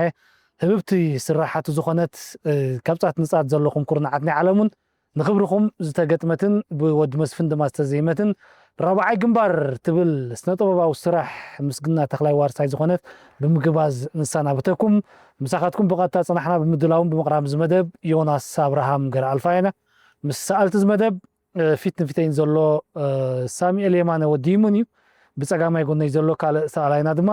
ህብብቲ ስራሓቱ ዝኾነት፣ እ፣ ካብ ጻት ንጻት ዘለኹም ኩርናዓት ናይ ዓለም እውን ንኽብርኹም ዝተገጥመትን ብወዲ መስፍን ድማ ዝተዘይመትን ራብዓይ ግንባር ትብል ስነ ጥበባዊ ስራሕ ምስግና ተኽላይ ዋርሳይ ዝኾነት ብምግባዝ ንሳናብተኩም። ምሳኻትኩም ብቐጥታ ጽናሕና ብምድላውን ብምቕራብ እዚ መደብ ዮናስ ኣብርሃም ገረ ኣልፋ ኢና። ምስ ሰኣልቲ እዚ መደብ፣ እ፣ ፊት ንፊተይን ዘሎ፣ እ፣ ሳሙኤል የማነ ወዲ ይሙን እዩ። ብጸጋማይ ጎነይ ዘሎ ካልእ ሰኣላይና ድማ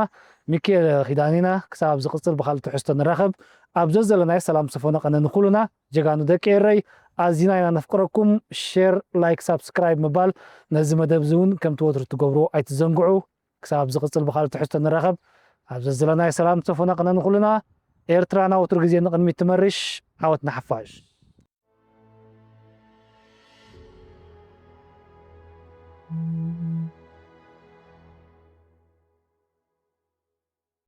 ሚካኤል ኪዳነ ኢና። ክሳብ ኣብ ዝቕጽል ብኻልእ ትሕዝቶ ንራኸብ። ኣብ ዘዘለናዮ ሰላም ሰፎነ ቀነ ንኹልና። ጀጋኑ ደቂ ኤረይ፣ ኣዚና ኢና ነፍቅረኩም። ሼር፣ ላይክ፣ ሳብስክራይብ ምባል ነዚ መደብ እዚ እውን ከምቲ ወትሩ ትገብሩ ኣይትዘንግዑ። ክሳብ ኣብ ዝቕጽል ብኻልእ ትሕዝቶ ንራኸብ። ኣብ ዘዘለናዮ ሰላም ሰፎነ ቀነ ንኹልና። ኤርትራና ወትሩ ግዜ ንቕድሚት ትመርሽ። ዓወት ንሓፋሽ።